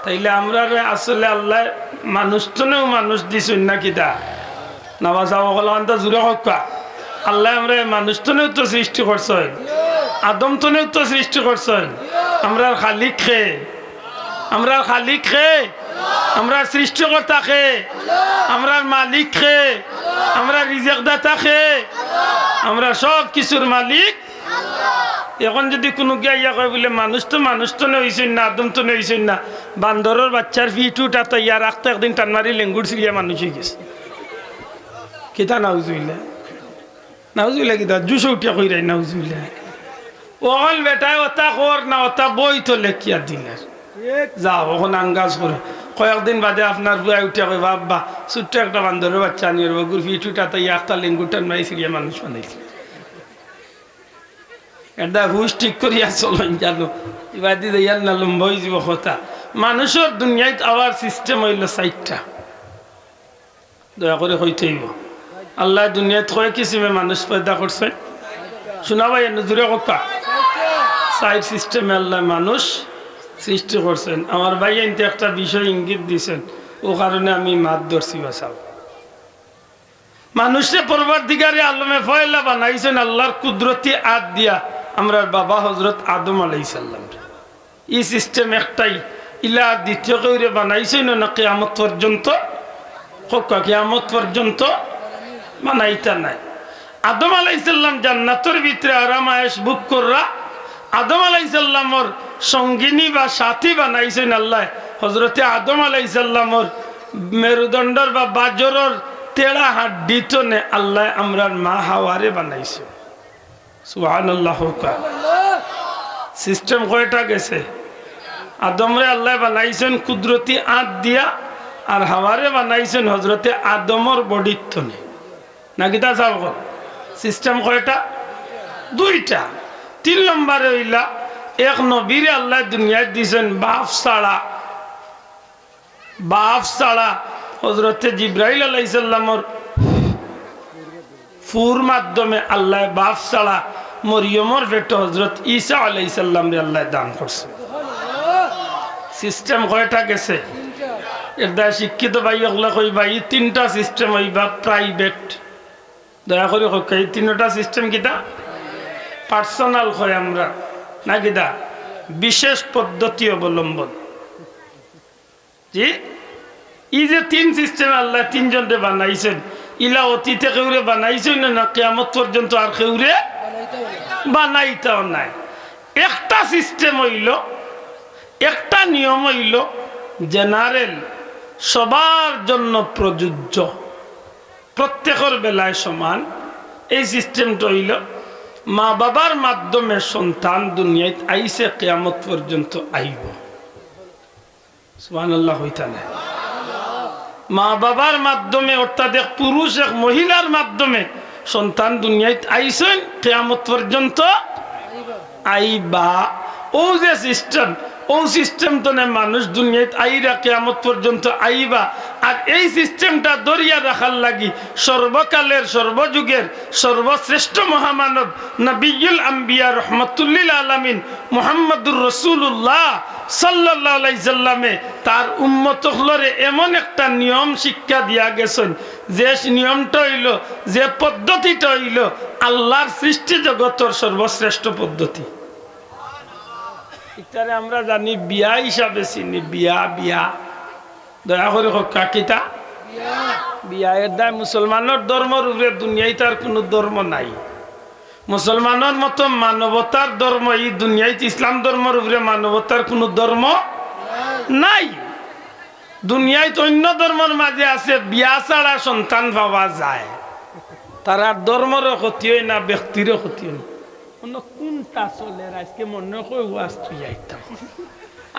তাইলে আমরারে আসলে আল্লায় মানুষ তনেও মানুষ দিছইন না কিতা? না বা যাও অকল আনতা জুরে কউক্কা। আল্লায় আমরারে মানুষ তনেও তো সৃষ্টি করছইন, আদম তনেও তো সৃষ্টি করছইন। আমরার খালিক কে? আমরার খালিক কে? আমরার সৃষ্টিকর্তা কে? আমরার মালিক কে? আমরার রিজেকদাতা কে? আমরার সব কিছুর মালিক। এখন যদি কুনু গিয়া ইয়া কয় বুলে, "মানুষ তো মানুষ তনে অইছইন না, আদম তনে অইছইন না, বান্দরর বাইচ্চার ফিট উঠাত ইয়া রাখতে একদিন টান মারি লেঙ্গুর ছিড়িয়া মানুষ অইগেছে।" কিতা নাউজুবিল্লাহ? নাউজুবিল্লাহ কিতা? জুশো উঠিয়া কইরায় নাউজুবিল্লাহ। অখন বেটায় অতা কর না, অতা বই তো লেখিয়া দিলার। যাও, অখন আঙ্গাজ করো। কয়েকদিন বাদে আপনার পুয়ায় উঠিয়া কইবা, "আব্বা, ছোট্ট একটা বান্দরর বাইচ্চা আনিয়া অগুর ফিট উঠাত ইয়া একটা লেঙ্গুর টান মারি ছিড়িয়া মানুষ বানাইছে।" এটা হুশ ঠিক করিয়া চলইন জানো। ইবাদি যাইয়ার না, লম্বা অইযিবো কথা। মানুষর দুনিয়াত আওয়ার সিস্টেম অইলো চাইরটা। দয়া করি কইতে অইবো। আল্লায় দুনিয়াত কয় কিসিমে মানুষ পয়দা করছইন? শুনা ভাই, এনে জুরে কউক্কা। চাইর সিস্টেমে আল্লায় মানুষ সৃষ্টি করছইন। আমার ভাইয়াইন্তে একটা বিষয় ইঙ্গিত দিছইন, অউ কারণে আমি মাত ধরছি বা সাব। মানুষরে পরওয়ারদিগারে আলমে পয়লা বানাইছইন আল্লাহর কুদরতি আত দিয়া, আমরার বাবা হযরত আদম আলাইহিস সালাম। ই সিস্টেম একটাই, ইলা দ্বিতীয় কেউরে বানাইছইন না কিয়ামত পর্যন্ত, কউক্কা কিয়ামত পর্যন্ত বানাইতা নায়। আদম আলাইহিস সালাম জান্নাতর ভিতরে আরাম আয়েশ ভোগ কররা, আদম আলাইহিস সালামর সঙ্গিনী বা সাথী বানাইছইন আল্লায়। হযরতে আদম আলাইহিস সালামর মেরুদণ্ডর বা বাজরর তেড়া হাড্ডি তনে আল্লায় আমরার মা হাওয়ারে বানাইছইন। সুবহানাল্লাহ কউক্কা। সিস্টেম কয়টা গেছে? আদমরে আল্লায় বানাইছইন কুদরতি আত দিয়া, আর হাওয়ারে বানাইছইন হযরতে আদমর বডির তনে। না কিতা সাব কও? সিস্টেম কয়টা? দুইটা। তিন নম্বরে অইলা, এক নবীরে আল্লায় দুনিয়াত দিছইন বাফ ছাড়া, বাফ ছাড়া। হজরতে জিব্রাইল আলাইহিস সালামর ফুর মাধ্যমে আল্লায় বাফ ছাড়া মরিয়মর পেটো হজরত ঈসা আলাইহিস সালামরে আল্লায় দান করছে। সিস্টেম কয়টা গেছে? এর দায় শিক্ষিত ভাই অকলে কইবা, ই তিনটা সিস্টেম অইবা প্রাইভেট। দয়া করি কউক্কা, ই তিনটা সিস্টেম কিতা? পার্সোনাল কই আমরা, না কিতা? বিশেষ পদ্ধতি অবলম্বন। জি, ই যে তিন সিস্টেম আল্লায় তিনজনরে বানাইছইন, ইলা অতীতে কেউরে বানাইছইন না, না কিয়ামত পর্যন্ত আর কেউরে বানাইতাও নায়। একটা সিস্টেম অইলো, একটা নিয়ম অইলো জেনারেল, সবার জন্য প্রযোজ্য, প্রত্যেকর বেলায় সমান। এই সিস্টেমটা অইলো, মা বাবার মাধ্যমে সন্তান দুনিয়াত আইছে, কিয়ামত পর্যন্ত আইবো। সুবহানাল্লাহ কইতা না? মা বাবার মাধ্যমে, অর্থাৎ এক পুরুষ এক মহিলার মাধ্যমে সন্তান দুনিয়াত আইছইন, কিয়ামত পর্যন্ত আইবা। অউ যে সিস্টেম, অউ সিস্টেম তনে মানুষ দুনিয়াত আইরা কিয়ামত পর্যন্ত আইবা। আর এই সিস্টেমটা ধরিয়া রাখার লাগি সর্বকালের, সর্বযুগের সর্বশ্রেষ্ঠ মহামানব নবিয়ুল আম্বিয়া রহমাতুল্লিল আলামিন মুহাম্মাদুর রাসূলুল্লাহ সাল্লাল্লাহু আলাইহি সাল্লামে তার উম্মত অকলরে এমন একটা নিয়ম শিক্ষা দিয়া গেছইন, যে নিয়মটা অইলো, যে পদ্ধতিটা অইলো আল্লাহর সৃষ্টি জগতর সর্বশ্রেষ্ঠ পদ্ধতি। ইতারে আমরা জানি বিয়া হিসাবে চিনি, বিয়া, বিয়া। দয়া করি কউক্কা, কিতা? বিয়া। এর দায় মুসলমানর ধর্মর উপরে দুনিয়াত আর কুনু ধর্ম নাই। মুসলমানর মতো মানবতার ধর্ম ই দুনিয়াত, ইসলাম ধর্মর উপরে মানবতার কুনু ধর্ম নাই। দুনিয়াত অইন্য ধর্মর মাঝে আছে বিয়া ছাড়া সন্তান পাওয়া যায়, তারার ধর্মরও ক্ষতি অয় না, ব্যক্তিরও ক্ষতি অয় না। অন্য কুনটা চলের আইজকে মনো কয় ওয়াজ তুই আইতাম।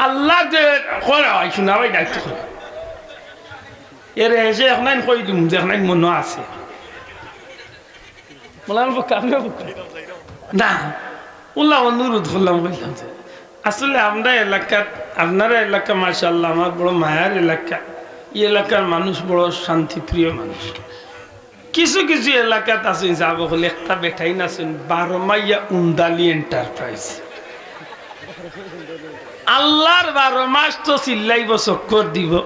আল্লাহ যে কয়, অয়, শুনা ভাই, দায়িত্ব করে। এরে হেষে এখনাইন কই দিমু, যে এখনাইন মনো আছে। মৌলানা বক্কা, আপনিও বক্কা। না, উল্লাহ অনুরোধ করলাম, কইলাম যে, আসলে আমরা এলাকাত, আপনারা এলাকা মাশাআল্লাহ আমার বড় মায়ার এলাকা, ই এলাকার মানুষ বড় শান্তিপ্রিয় মানুষ। কিছু কিছু এলাকাত আছইন, যাবো হলে একটা বেটাইন আছইন, বারো মাইয়া উন্দালি এন্টারপ্রাইজ। আল্লাহর বারো মাস তো চিল্লাইবো, চক্কর দিবো।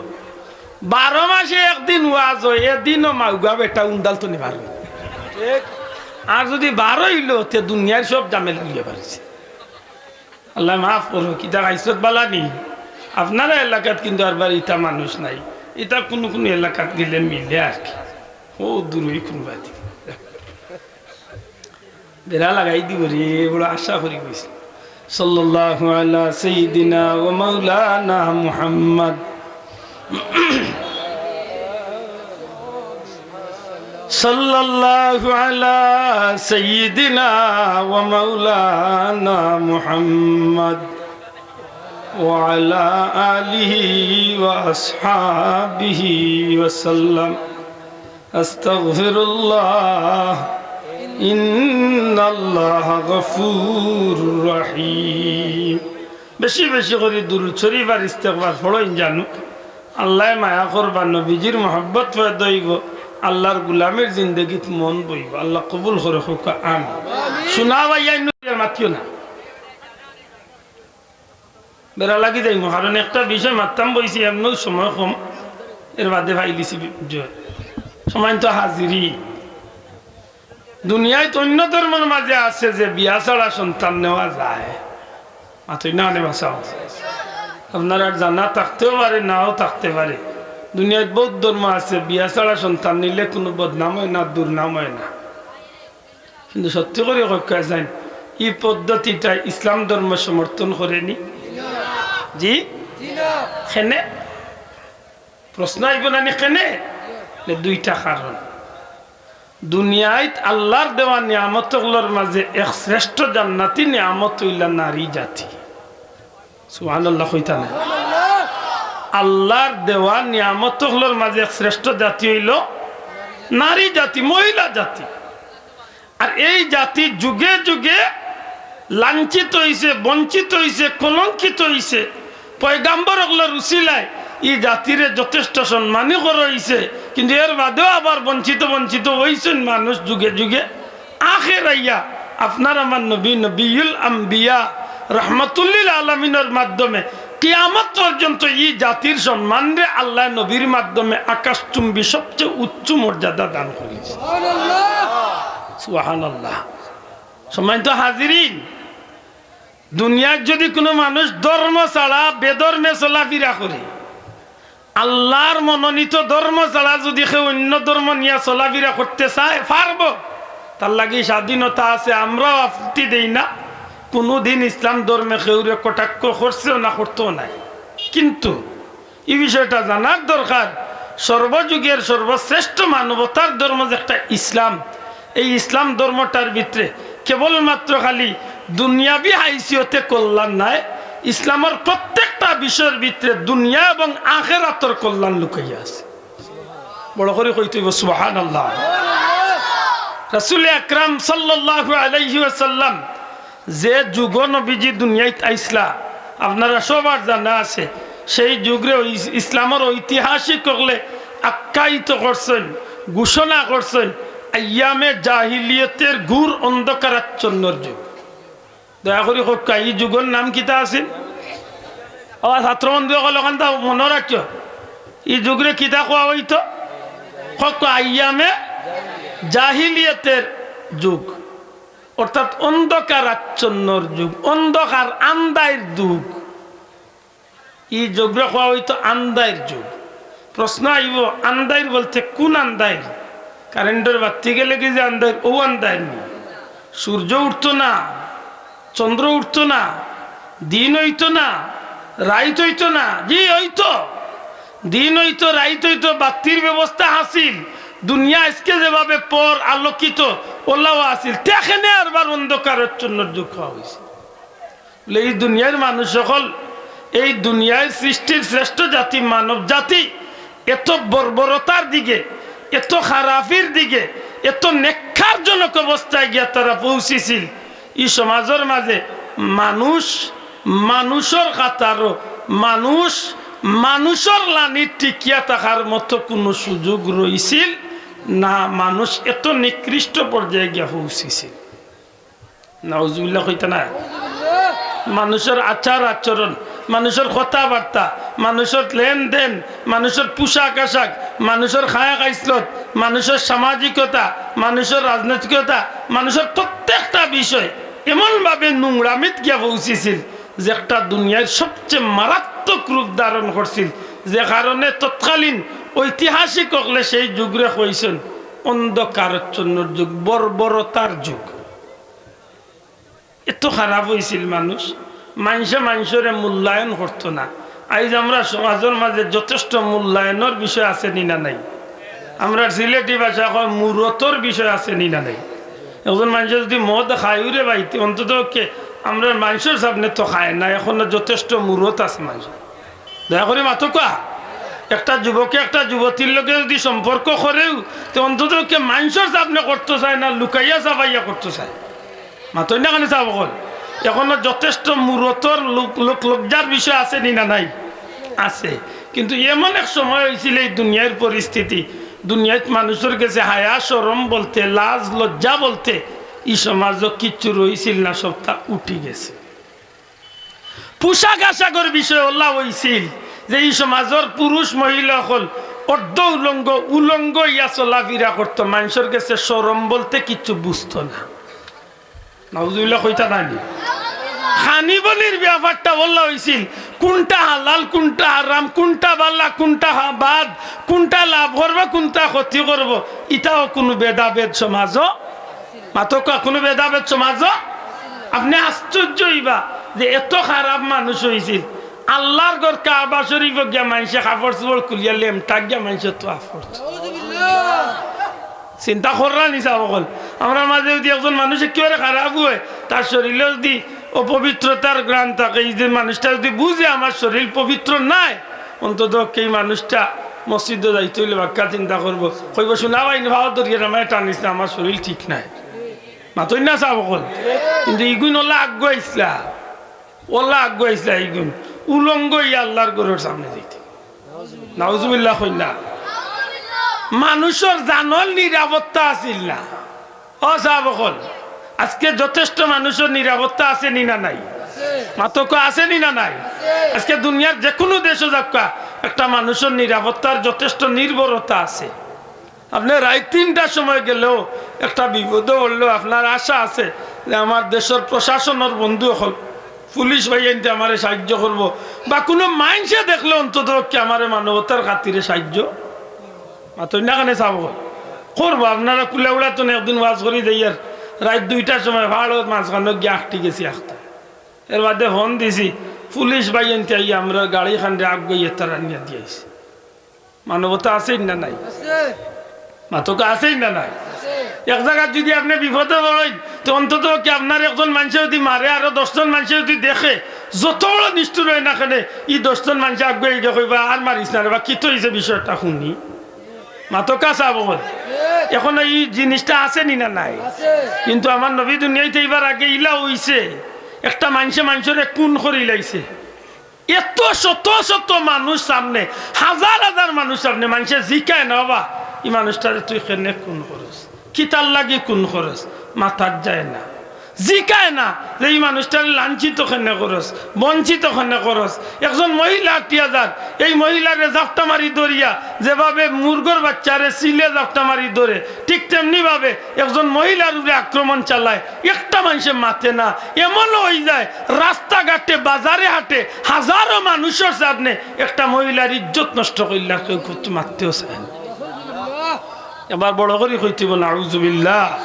বারো মাসে একদিন ওয়াজ অয়, এদিনও মাউগা বেটা উন্দাল তো নিবার। আর যদি বারো অইলো, তে দুনিয়ার সব ঝামেলা লইয়া পারছে। আল্লাহ মাফ করো, কিতা খাইছত বালা নি? আপনারা এলাকাত কিন্তু আরবার ইতা মানুষ নাই, ইতা কুনু কুনু এলাকাত গেলে মিলে আর কি। ও দূরই কুনু বাদি। বেড়া লাগাই দিব রে, বড় আশা করি কইছি। সাল্লাল্লাহু আলা সাইয়্যিদিনা ওয়া মাওলানা মুহাম্মদ। সাল্লাল্লাহু আলা সাইয়্যিদিনা ওয়া মাওলানা মুহাম্মদ ওয়া আলা আলিহি ওয়া আসহাবিহি ওয়া সাল্লাম। আস্তাগফিরুল্লাহ, ইন্নাল্লাহা গফুরুর রহিম। বেশি বেশি করি দুরূদ শরীফ আর ইস্তেগফার পড়ইন জানু। আল্লায় মায়া করবা, নবীজির মহব্বত পয়দা অইবো, আল্লাহর গুলামির জিন্দেগিত মন বইবো। আল্লাহ কবুল করে কউক্কা, আমিন। শুনা ভাইয়া, ইন্নু মাতিও না। বেড়া লাগি যাইমু, কারণ একটা বিষয় মাততাম বইছি, এমনেও সময় কম, এর বাদে ফাইলিছি বি-, যে সময় তো হাজিরি। দুনিয়াত অইন্য ধর্মর মাঝে আছে যে বিয়া ছাড়া সন্তান নেওয়া যায়, মাতইন না অনে বাঁচাও। আপনারার জানা থাকতেও পারে, নাও থাকতে পারে। দুনিয়াত বউত ধর্ম আছে, বিয়া ছাড়া সন্তান নিলে কুনু বদনাম অয় না, দুর্নাম অয় না। কিন্তু সত্যি করি কউক্কা যাইন, ই পদ্ধতিটা ইসলাম ধর্ম সমর্থন করে নি? জি? কেনে? প্রশ্ন আইবো না নি কেনে? নে দুইটা কারণ। দুনিয়াত আল্লাহর দেওয়া নিয়ামত অকলর মাঝে এক শ্রেষ্ঠ জান্নাতি নিয়ামত অইলা নারী জাতি। সুবহানাল্লাহ কইতা না? আল্লাহর দেওয়া নিয়ামত অকলর মাঝে এক শ্রেষ্ঠ জাতি অইলো নারী জাতি, মহিলা জাতি। আর এই জাতি যুগে যুগে লাঞ্ছিত অইছে, বঞ্চিত অইছে, কলঙ্কিত অইছে। পয়গাম্বর অকলর উসিলায় ই জাতিরে যথেষ্ট সম্মানী করা অইছে, কিন্তু এর বাদেও আবার বঞ্চিত বঞ্চিত অইছইন মানুষ যুগে যুগে। আখের আইয়া আপনার আমার নবী, নবিউল আম্বিয়া, রহমাতুল্লিল আলামিনর মাধ্যমে কিয়ামত পর্যন্ত ই জাতির সম্মানরে আল্লায় নবীর মাধ্যমে আকাশচুম্বী সবচেয়ে উচ্চ মর্যাদা দান করিছে। সুবহানাল্লাহ। সম্মানিত হাজিরিন, দুনিয়ার যদি কুনু মানুষ ধর্ম ছাড়া বেধর্মে চলাফিরা করে, আল্লার মনোনীত ধর্ম ছাড়া যদি কেউ অইন্য ধর্ম নিয়া চলাফিরা করতে চায়, পারবো, তার লাগি স্বাধীনতা আছে, আমরাও আপত্তি দেই না। কুনুদিন ইসলাম ধর্মে কেউরে কটাক্ষ করছেও না, করতেও নায়। কিন্তু ই বিষয়টা জানার দরকার, সর্বযুগের সর্বশ্রেষ্ঠ মানবতার ধর্ম যে একটা ইসলাম, এই ইসলাম ধর্মটার ভিতরে কেবলমাত্র খালি দুনিয়াবি হাইসিয়তে কল্যাণ নায়, ইসলামর প্রত্যেকটা বিষয়র ভিতরে দুনিয়া এবং আখেরাতর কল্যাণ লুকাইয়া আছে। বড় করি কইতে অইবো সুবহানাল্লাহ। রাসূল আকরাম সাল্লাল্লাহু আলাইহি ওয়াসাল্লাম যে যুগো নবীজি দুনিয়াত আইছলা, আপনারা সবার জানা আছে, সেই যুগরে ওই ইস-, ইসলামর ঐতিহাসিক অকলে আখ্যায়িত করছইন, ঘোষণা করছইন, আইয়ামে জাহিলিয়তের ঘোর অন্ধকারাচ্ছন্নর যুগ। দয়া করি কউক্কা, ই যুগর নাম কিতা আছিল? ও ছাত্র বন্ধু অকল, অখানতা মনো রাখিও, ই যুগরে কিতা কওয়া অইতো? কউক্কা, আইয়ামে জাহিলিয়তের যুগ। অর্থাৎ অন্ধকার আচ্ছন্নর যুগ, অন্ধকার আন্দাইর যুগ। ই যুগরে কওয়া অইতো আন্দাইর যুগ। প্রশ্ন আইবো, আন্দাইর বলতে কুন আন্দাইর? কারেন্টর বাত্তি গেলে কি যে আন্দাইর, অউ আন্দাইর নি? সূর্য উঠতো না, চন্দ্র উঠতো না, দিন অইতো না, রাইত অইতো না। জি, অইতো। দিন অইতো, রাইত অইতো, বাত্তির ব্যবস্থা আছিল। দুনিয়া আইজকে যেভাবে পর আলোকিত, অলাও আছিল। তে কেনে আরবার অন্ধকারাচ্ছন্নর যুগ কওয়া অইছে? বলে, ই দুনিয়ার মানুষ অকল, এই দুনিয়ার সৃষ্টির শ্রেষ্ঠ জাতি মানব জাতি, এত বর্বরতার দিকে, এত খারাপির দিকে, এত নেককারজনক অবস্থায় গিয়া তারা পৌঁছিছিল। ই সমাজর মাঝে মানুষ, মানুষর কাতারো মানুষ, মানুষর লানি টিকিয়া থাকার মতো কুনু সুযোগ রইছিল না। মানুষ এত নিকৃষ্ট পর্যায়ে গিয়া পৌঁছিছিল। নাউজুবিল্লাহ কইতা না? মানুষর আচার আচরণ, মানুষর কথাবার্তা, মানুষর লেনদেন, মানুষর পোশাক আশাক, মানুষর খায়া খাইসলত, মানুষর সামাজিকতা, মানুষর রাজনৈতিকতা, মানুষর প্রত্যেকটা বিষয় এমনভাবে নোংরামিত গিয়া পৌঁছিছিল যে একটা দুনিয়ার সবচেয়ে মারাত্মক রূপ ধারণ করছিল, যে কারণে তৎকালীন ঐতিহাসিক অকলে সেই যুগরে কইছইন অন্ধকারাচ্ছন্নর যুগ, বর্বরতার যুগ। এত খারাপ অইছিল মানুষ, মানষে মানষরে মূল্যায়ন করতো না। আইজ আমরার সমাজর মাঝে যথেষ্ট মূল্যায়নর বিষয় আছে নি না নাই? আমরার সিলেটি ভাষা কয় মুরতর বিষয় আছে নি না নাই? একজন মানষে যদি মদ খায়, উরে ভাই, তে অন্তত পক্ষে আমরার মানষর সামনে তো খায় না, এখনো যথেষ্ট মুরত আছে মানষর। দয়া করি মাতউক্কা। একটা যুবকে একটা যুবতীর লগে যদি সম্পর্ক করেও, তে অন্তত পক্ষে মানষর সামনে করতো চায় না, লুকাইয়া চাপাইয়া করতো চায়। মাতইন না কেনে সাব অকল? এখনো যথেষ্ট মুরতর লোক, লোক লজ্জার বিষয় আছে নি না নাই? আছে। কিন্তু এমন এক সময় অইছিল, এই দুনিয়ার পরিস্থিতি, দুনিয়াত মানুষর গেছে হায়া শরম বলতে, লাজ লজ্জা বলতে ই সমাজো কিচ্ছু রইছিল না, সবটা উঠি গেছে। পোশাক আশাকর বিষয় অলা অইছিল যে ই সমাজর পুরুষ মহিলা অকল অর্ধ উলঙ্গ, উলঙ্গ ইয়া চলাফিরা করতো, মানষর গেছে শরম বলতে কিচ্ছু বুঝতো না। নাউজুবিল্লাহ কইতা নানি? খানি-পানির ব্যাপারটা অলা অইছিল, কুনটা হালাল, কুনটা হারাম, কুনটা ভালা, কুনটা হা-, বাদ, কুনটা লাভ করবো, কুনটা ক্ষতি করবো, ইটাও কুনু ভেদাভেদ সমাজো মাতউক্কা, কুনু ভেদাভেদ সমাজো? আপনে আশ্চর্য অইবা যে এত খারাপ মানুষ অইছিল। আল্লার ঘর কাবা শরীফো গিয়া মানষে কাপড়-চোপড় খুলিয়া লেমটা গিয়া মানষে তওয়াফ করতো। চিন্তা কররা নি সাব অকল? আমরার মাঝে যদি একজন মানুষ একেবারে খারাপ অয়, তার শরীলো যদি অপবিত্রতার ঘ্রাণ থাকে, ই যে মানুষটা যদি বুঝে আমার শরীল পবিত্র নায়, অন্তত পক্ষে ই মানুষটা মসজিদো যাইতে অইলে বাক্কা চিন্তা করবো। কইবো, "হুনা ভাই, নি পাও ধরিয়া আমারে টানিস না, আমার শরীল ঠিক নায়।" মাতইন না সাব অকল। কিন্তু ইগুইন অলা আগুয়াইছলা, অলা আগুয়াইছলা ইগুইন। উলঙ্গ ইয়া আল্লার ঘরর সামনে যাইতে। নাউজুবিল্লাহ কইন না। মানুষর জানর নিরাপত্তা আছিল না। ও সাব অকল, আজকে যথেষ্ট মানুষর নিরাপত্তা আছে নি না নাই? মাতউক্কা, আছে নি না নাই? আজকে দুনিয়ার যেকুনু দেশো যাউক্কা, একটা মানুষর নিরাপত্তার যথেষ্ট নির্ভরতা আছে। আপনে রাইত তিনটার সময় গেলেও, একটা বিপদো পড়লেও আপনার আশা আছে যে আমার দেশর প্রশাসনর বন্ধু অকল, পুলিশ ভাইয়াইন্তে আমারে সাহায্য করবো, বা কুনু মাইনষে দেখলে অন্তত পক্ষে আমারে মানবতার খাতিরে সাহায্য, মাতইন না কেনে সাব অকল, করবো। আপনারা কুলাউড়াত একদিন ওয়াজ করি যাইয়ার, রাইত দুইটার সময় পাহাড়র মাঝখানো গিয়া আটকি গেছি আখতা। এর বাদে ফোন দিছি, পুলিশ ভাইয়াইন্তে আইয়া আমরার গাড়িখানরে আগুয়াইয়া তারা নিয়া দিয়াইছে। মানবতা আছে না নাই? মাতউক্কা, আছে না নাই? এক জাগাত যুদি আপনে বিপদো পড়ইন, তে অন্তত কি আপনার একজন মানষে যুদি মারে, আরো দশজন মানষে যুদি দেখে, যত বড় নিষ্ঠুর অয় না কেনে, ই দশজন মানষে আগুয়াই গিয়া কইবা, "আর মারিস না রে বা, কিতা অইছে বিষয়টা হুনি।" মাতউক্কা সাব অকল। অখন ই জিনিসটা আছে নি না নাই? কিন্তু আমার নবী দুনিয়াইত আইবার আগে ইলা অইছে, একটা মানষে মানষরে খুন করিলাইছে। এত শত শত মানুষ সামনে, হাজার হাজার মানুষ সামনে, মানষে জিকায় না, "বাবা, ই মানুষটারে তুই কেনে খুন করস? কিতার লাগি খুন করস?" মাতাত যায় না, জিকায় না যে, "ই মানুষটারে লাঞ্ছিত কেনে করস, বঞ্চিত কেনে করস?" একজন মহিলা আটিয়া যার, এই মহিলারে জাপটা মারি ধরিয়া, যেভাবে মুরগর বাচ্চারে চিলে জাপটা মারি ধরে, ঠিক তেমনি ভাবে একজন মহিলার উপরে আক্রমণ চালায়। একটা মানষে মাতে না, এমনও অইযায় রাস্তাঘাটে, বাজারে হাটে হাজারো মানুষর সামনে একটা মহিলার ইজ্জত নষ্ট করিলার, কেউ কুন্তা মাততেও চায় না। এবার বড় করি কইতে অইবো, নাউজুবিল্লাহ।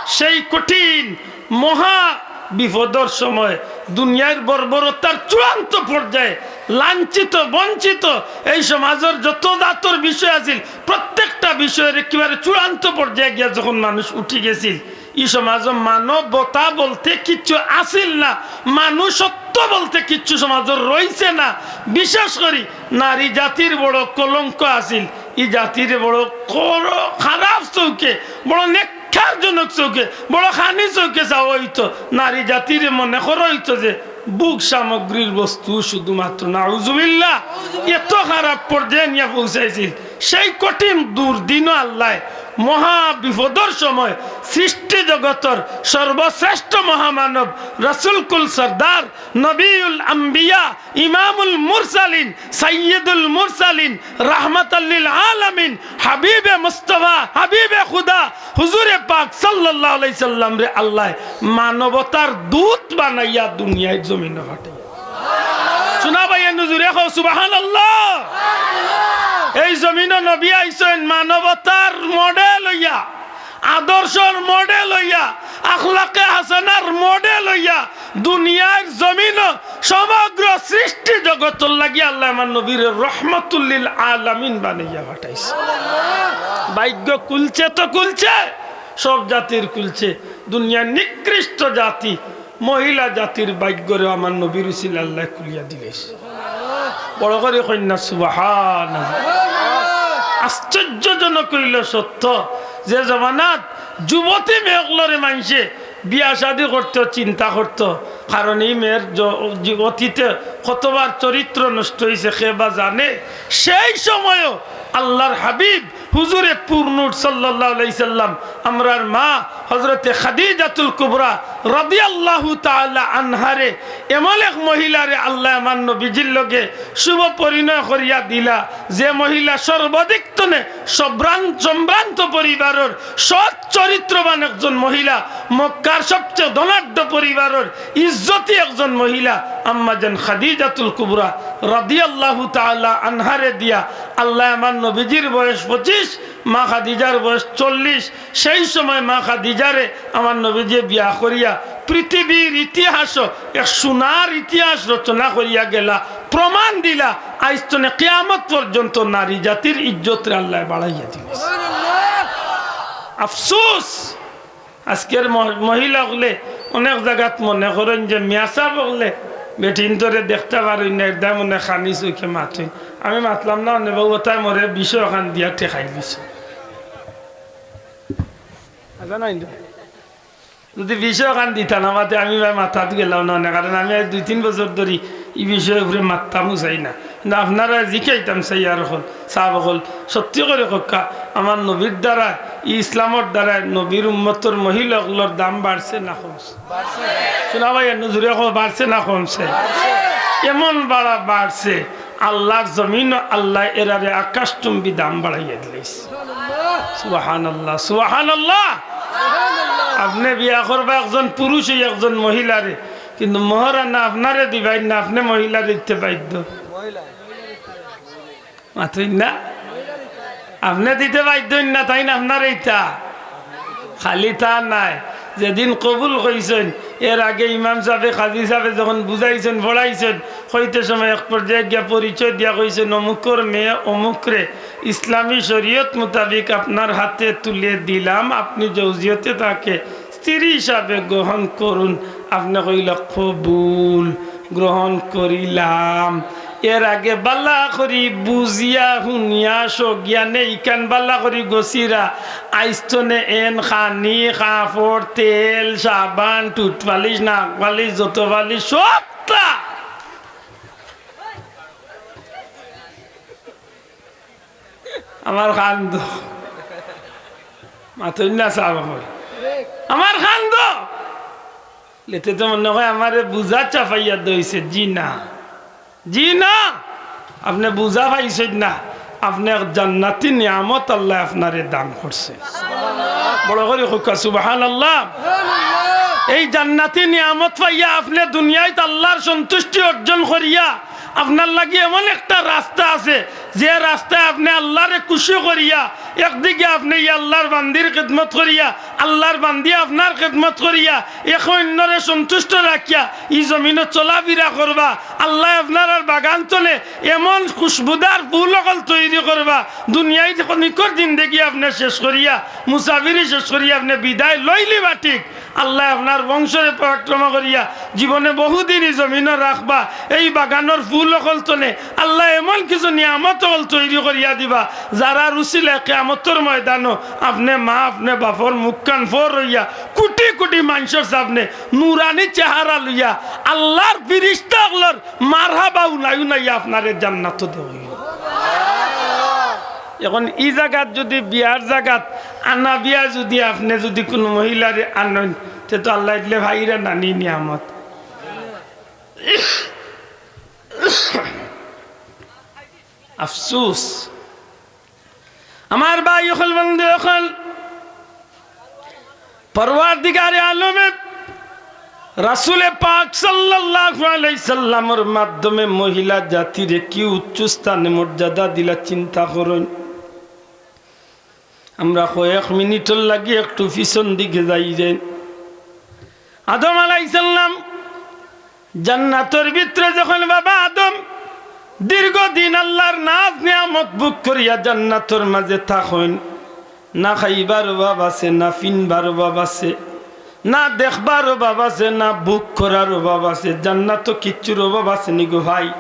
সেই কঠিন মহা বিপদর সময়, দুনিয়ার বর্বরতার চূড়ান্ত পর্যায়ে, লাঞ্ছিত বঞ্চিত এই সমাজর যত জাতর বিষয় আছিল, প্রত্যেকটা বিষয়র একেবারে চূড়ান্ত পর্যায়ে গিয়া যখন মানুষ উঠি গেছিল, ই সমাজো মানবতা বলতে কিচ্ছু আছিল না, মানুষত্ব বলতে কিচ্ছু সমাজো রইছে না। বিশেষ করি নারী জাতির বড় কলঙ্ক আছিল, ই জাতিরে বড় কর-, খারাপ চউখে, বড় নেককারজনক চউখে, বড় খানি চউখে চাওয়া অইতো। নারী জাতিরে মনে করা অইতো যে ভোগ সামগ্রীর বস্তু শুধুমাত্র। নাউজুবিল্লাহ, এত খারাপ পর্যায়ে নিয়া পৌঁছাইছিল। সেই কঠিন দুর্দিনও আল্লায় মহা বিপদর সময় সৃষ্টি জগতর সর্বশ্রেষ্ঠ মহামানব, রসুলকুল সর্দার, নবিউল আম্বিয়া, ইমামুল মুরসালিন, সাইয়্যিদুল মুরসালিন, রাহমাতাল লিল আলামিন, হাবিবে মুস্তফা, হাবিবে খুদা, হুজুরে পাক সাল্লাল্লাহু আলাইহি সাল্লামরে আল্লায় মানবতার দূত বানাইয়া দুনিয়ার জমিনো পাঠাইয়া। শুনা ভাই, এ নজুরে কও সুবহানাল্লাহ। এই জমিনো নবী আইছইন মানবতার মডেল অইয়া, আদর্শর মডেল অইয়া, আখলাকে হাসানার মডেল অইয়া, দুনিয়ার জমিনো সমগ্র সৃষ্টি জগতর লাগি আল্লায় আমার নবীরে রহমতুল্লিল আলামিন বানাইয়া পাঠাইছে। ভাগ্য খুলছে তো খুলছে, সব জাতির খুলছে। দুনিয়ার নিকৃষ্ট জাতি, মহিলা জাতির ভাগ্যরে আমার নবীর উসিলায় আল্লায় খুলিয়া দিলাইছে। বড় করি কইন না সুবহানাল্লাহ। আশ্চর্যজনক অইলো সত্য, যে জমানাত যুবতী মেয়ে অকলরে মানষে বিয়া শাদি করতো চিন্তা করতো, কারণ ই মেয়ের জ-, জ-, অতীতে কতবার চরিত্র নষ্ট অইছে, কে বা জানে। সেই সময়ও আল্লাহর হাবিব হুজুরে পুরনুর সাল্লাল্লাহু আলাইহি সাল্লাম, আমরার মা হযরতে খাদিজাতুল কুবরা রাদিয়াল্লাহু তাআলা আনহারে এমন এক মহিলারে আল্লায় আমার নবীজির লগে শুভ পরিণয় করিয়া দিলা, যে মহিলা সর্বাধিক তনে সম্ভ্রান-, সম্ভ্রান্ত পরিবারর সৎ চরিত্রবান একজন মহিলা, মক্কার সবচেয়ে ধনাঢ্য পরিবারর ইজ্জতি একজন মহিলা, আম্মাজান খাদিজাতুল কুবরা রাদিয়াল্লাহু তাআলা আনহারে দিয়া আল্লায় আমার নবীজির বয়স পঁচিশ, মা খাদিজার বয়স চল্লিশ। সেই সময় মা খাদিজারে আমার নবীজিয়ে বিয়া করিয়া পৃথিবীর ইতিহাসো এক সোনার ইতিহাস রচনা করিয়া গেলা, প্রমাণ দিলা, আইজ তনে কিয়ামত পর্যন্ত নারী জাতির ইজ্জতরে আল্লায় বাড়াইয়া দিলাইছে। আফসোস, আজকের মহ-, মহিলা অকলে অনেক জাগাত মনে করইন যে মিয়াসাব অকলে বেটিন্তরে দেখতা পারইন না, এরদায় মনে খানি চউখে মাতইন। আমি মাতলাম না, অনে বাবু তাই মোরে বিষয় অখান দিয়া ঠেকাই দিছে। আচ্ছা, নাই তো। যদি বিষয় খান দিতা না মাতে আমি ভাই মাথাত গেলাম না, না, কারণ আমি আজ দুই তিন বছর ধরি এই বিষয়ের উপরে মাথা মুছাই না। কিন্তু আপনারা জিকাইতাম চাই আর অকল, সাব অকল, সত্যি করি কউক্কা, আমার নবীর দ্বারা, ই ইসলামর দ্বারা নবীর উম্মতর মহিলা অকলর দাম বাড়ছে না কমছে? শোনা ভাই, এর নজরে কও, বাড়ছে না কমছে? এমন বাড়া বাড়ছে, আল্লাহর জমিন আল্লাহ এরারে আকাশচুম্বী দাম বাড়াইয়া দিলাইছে। সুবহানাল্লাহ, সুবহানাল্লাহ। আপনে বিয়া করবা একজন পুরুষ অই একজন মহিলারে, কিন্তু মোহরানা আপনারে দিবাইন না, আপনে মহিলারে দিতে বাধ্য। মাতইন না? আপনে দিতে বাধ্য অইন না, তাইন আপনারে ইতা। খালি তা নায়, যেদিন কবুল কইছইন, এর আগে ইমাম সাবে, কাজী সাবে যখন বুঝাইছইন, পড়াইছইন, কইতে সময় এক পর্যায়ে গিয়া পরিচয় দিয়া কইছইন, "অমুকর মেয়ে অমুকরে ইসলামী শরীয়ত মোতাবিক আপনার হাতে তুলে দিলাম, আপনি জৌজিয়তে তাকে স্ত্রী হিসাবে গ্রহণ করুন।" আপনে কইলা, "কবুল, গ্রহণ করিলাম।" এর আগে বালা করি বুঝিয়া, হুনিয়া, সজ্ঞানে ইখান বালা করি গছিরা, আইজ থনে এন খানি, কাপড়, তেল, সাবান, টুথপালিশ, নাকপালিশ, যত পালিশ, সবতা। আমার কান্দো। মাতইন না সাব অকল। আমার কান্দো। লেতে তো মনে হয় আমারে বুঝা চাপাইয়া দইছে। জি না। জি না। আপনে বুঝা পাইছইন না। আপনে এক জান্নাতি নিয়ামত আল্লায় আপনারে দান করছে। বড় করি কউক্কা, সুবহানাল্লাহ। এই জান্নাতি নিয়ামত পাইয়া আপনে দুনিয়াইত আল্লাহর সন্তুষ্টি অর্জন করিয়া আপনার লাগি এমন একটা রাস্তা আছে, যে রাস্তায় আপনে আল্লাহরে খুশি করিয়া, একদিকে আপনে ই আল্লাহর বান্দির খেদমত করিয়া, আল্লাহর বান্দি আপনার খেদমত করিয়া, একে অইন্যরে সন্তুষ্ট রাখিয়া ই জমিনো চলাফিরা করবা। আল্লায় আপনারার বাগান থনে এমন খুশবুদার ফুল অকল তৈরি করবা, দুনিয়াইর ক্ষণিকর জিন্দেগি আপনে শেষ করিয়া, মুসাফিরি শেষ করিয়া আপনে বিদায় লইলিবা ঠিক, আল্লায় আপনার বংশরে পরাক্রম করিয়া জীবনে বহুদিন ই জমিনো রাখবা। এই বাগানর ফুল অকল থনে আল্লায় এমন কিছু নিয়ামত অকল তৈরি করিয়া দিবা, যারার উসিলায় কিয়ামতর ময়দানো আপনে মা, আপনে বাপর মুখখান ফর অইয়া কুটি কুটি মানষর সামনে নুরানি চেহারা লইয়া আল্লাহর ফিরিস্তা অকলর মারহাবা উনাই উনাইয়া আপনারে জান্নাতো দেওয়া অইবো। এখন ই জাগাত যুদি বিয়ার জাগাত আনা বিয়া যুদি আপনে যুদি কুনু মহিলারে আনইন, তে তো আল্লায় দিলে ভাইরা নানি নিয়ামত। আফসুস। আমার ভাই অকল, বন্ধু অকল, পরওয়ারদিগারে আলমে রাসূলে পাক সাল্লাল্লাহু আলাইহি সাল্লামর মাধ্যমে মহিলা জাতিরে কি উচ্চ স্থানে মর্যাদা দিলা, চিন্তা করইন। আমরা কয়েক মিনিটর লাগি একটু পিছন দিকে যাই যে আদম আলাইহিস সালাম জান্নাতর ভিতরে যখন বাবা আদম দীর্ঘদিন আল্লাহর নাজ নিয়ামত ভোগ করিয়া জান্নাতর মাঝে থাকইন, না খাইবার অভাব আছে, না ফিনবার অভাব আছে, না দেখবার অভাব আছে, না ভোগ করার অভাব আছে। জান্নাতো কিচ্ছুর অভাব আছে নি গো ভাই?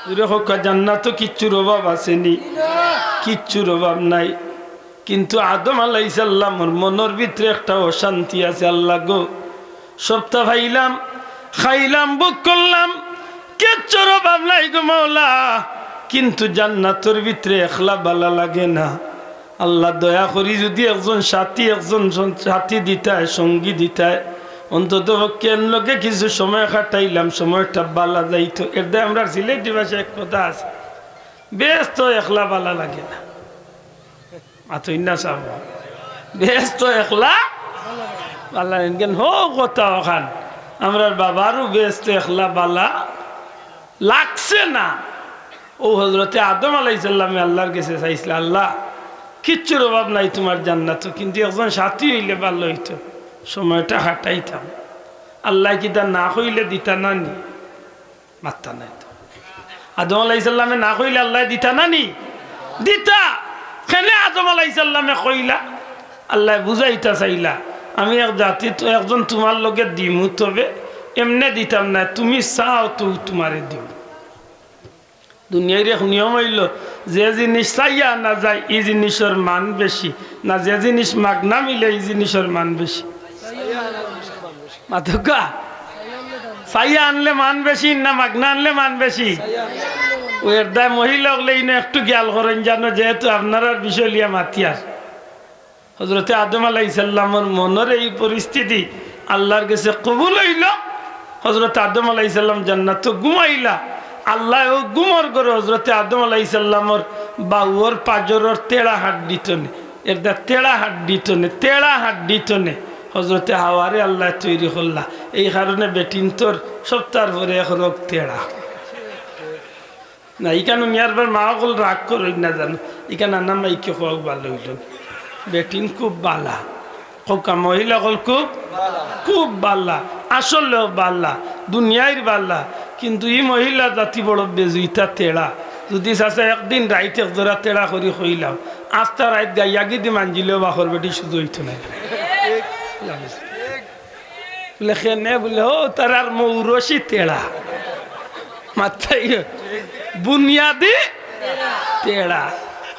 জুরে কউক্কা, জান্নাতো কিচ্ছুর অভাব আছে নি? কিচ্ছুর অভাব নাই। কিন্তু আদম আলাইহিস সালামর মনর ভিতরে একটা অশান্তি আছে, আল্লাহ গো, সবতা পাইলাম, খাইলাম, ভোগ করলাম, কিচ্ছুর অভাব নাই গো মাওলা, কিন্তু জান্নাতর ভিতরে একলা বালা লাগে না। আল্লাহ দয়া করি যুদি একজন সাথী, একজন সন-, সাথী দিতায়, সঙ্গী দিতায়, অন্তত পক্ষে এন লগে কিছু সময় কাটাইলাম, সময়টা বালা যাইতো। এর দায় আমরার সিলেটি ভাষায় এক কথা আছে, "বেহেস্তো একলা বালা লাগে না।" মাতইন না সাব। বেহেস্তো একলা বালা লাগে না। কেন হো কথা অখান? আমরার বাবারও বেহেস্তো একলা বালা লাগছে না। অউ হজরতে আদম আলাইহিস সালামে আল্লাহর গেছে চাইছলা, "আল্লাহ, কিচ্ছুর অভাব নাই তুমার জান্নাতো, কিন্তু একজন সাথী অইলে ভালা অইতো, সময়টা কাটাইতাম।" আল্লায় কিতা না কইলে দিতা না নি? মাতরা নায় তো। আদম আলাইহিস সালামে না কইলে আল্লায় দিতা না নি? দিতা। কেনে আদম আলাইহিস সালামে কইলা? আল্লায় বুঝাইতা চাইলা, "আমি এক জাতি তো, একজন তুমার লগে দিমু, তবে এমনে দিতাম না, তুমি চাও তো তুমারে দিমু।" দুনিয়ার এক নিয়ম অইলো, যে জিনিস চাইয়া আনা যায়, ই জিনিসর মান বেশি, না যে জিনিস মাগনা মিলে, ই জিনিসর মান বেশি। মাতউক্কা। চাইয়া আনলে মান বেশি না মাগনা আনলে মান বেশি? ও এর দায় মহিলা অকলে ইনো একটু খিয়াল করইন জানো, যেহেতু আপনারার বিষয় লইয়া মাতিয়ার। হজরতে আদম আলাইহিস সালামর মনর এই পরিস্থিতি আল্লাহর গেছে কবুল অইলো। হজরতে আদম আলাইহিস সালাম জান্নাতো ঘুমাইলা। আল্লায় অউ ঘুমর ঘরো হজরতে আদম আলাইহিস সালামর বাউর পাজরর তেড়া হাড্ডি তনে, এর দা তেড়া হাড্ডি তনে, তেড়া হাড্ডি তনে হজরতে হাওয়ারে আল্লায় তৈরি করলা। এই কারণে বেটিন্তর সপ্তাহর পরে এক রোগ তেড়া। না, ইখান হুনিয়ার বার মা অকল রাগ করইন না জানো, ইখান আনা মাইকে কওয়া ভালা অইলো না। বেটিন খুব ভালা, কউক্কা মহিলা অকল খুব, খুব ভালা, আসলেও ভালা, দুনিয়ার ভালা। কিন্তু ই মহিলা জাতি বড় বেজুইতা তেড়া। যুদি চাচা একদিন রাইত এক জোড়া তেড়া করি কইলাম, আস্তা রাইত গাইয়া গিদি মাঞ্জিলেও বাপর বেটি সুজা অইতো নায়। বুলে, "কেনে?" বুলে, "ও, তারার মৌরসি তেড়া।" মাত্তাই বুনিয়াদি তেড়া।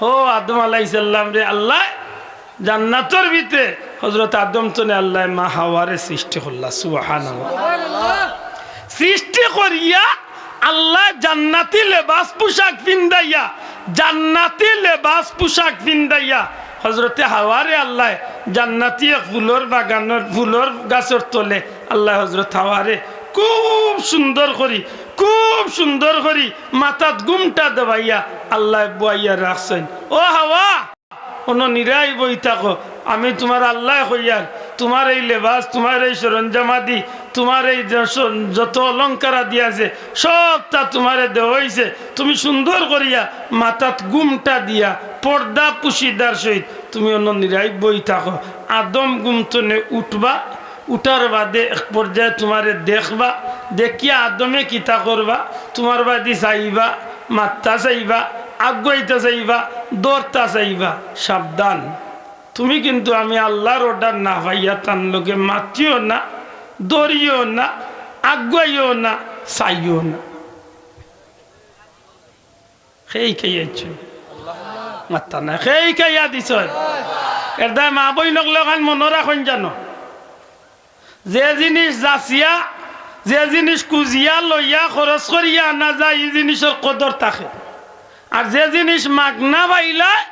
ও আদম আলাইহিস সালামরে আল্লায় জান্নাতর ভিতরে হজরত আদম তনে আল্লায় মা হাওয়ারে সৃষ্টি করলা। সুবহানাল্লাহ। সৃষ্টি করিয়া আল্লায় জান্নাতি লেবাস পোশাক পিন্দাইয়া, জান্নাতি লেবাস পোশাক পিন্দাইয়া হজরতে হাওয়ারে আল্লায় জান্নাতি এক ফুলর বাগানর ফুলর গাছর তলে আল্লায় হজরত হাওয়ারে খুব সুন্দর করি, খুব সুন্দর করি মাথাত ঘুমটা দেওয়াইয়া আল্লায় বওয়াইয়া রাখছইন। ও হাওয়া, অনো নিরাই বই থাকো, আমি তুমার আল্লায় কইয়ার, তুমার এই লেবাস, তুমার এই সরঞ্জামাদি, তুমার এই যে স-, যত অলংকার আদি আছে, সবতা তুমারে দেওয়া অইছে। তুমি সুন্দর করিয়া মাথাত ঘুমটা দিয়া পর্দা পুশিদার সহিত তুমি অনো নিরাই বই থাকো। আদম ঘুম তনে উঠবা, উঠার বাদে এক পর্যায়ে তুমারে দেখবা, দেখিয়া আদমে কিতা করবা, তুমার বাদি চাইবা, মাততা চাইবা, আগুয়াইতা চাইবা, ধরতা চাইবা। সাবধান, তুমি কিন্তু আমি আল্লার order না পাইয়া তান লগে মাতিও না, ধরিও না, আগুয়াইও না, চাইও না। খেই খেই আইছো। মাত্তা নাই। খেই খেইয়া দিছইন। এর দায় মা বইন অকলে অখান মনো রাখইন জানো। যে জিনিস যাচিয়া, যে জিনিস খুজিয়া লইয়া খরচ করিয়া আনা যায়, ই জিনিসর কদর থাকে। আর যে জিনিস মাগনা পাইলায়,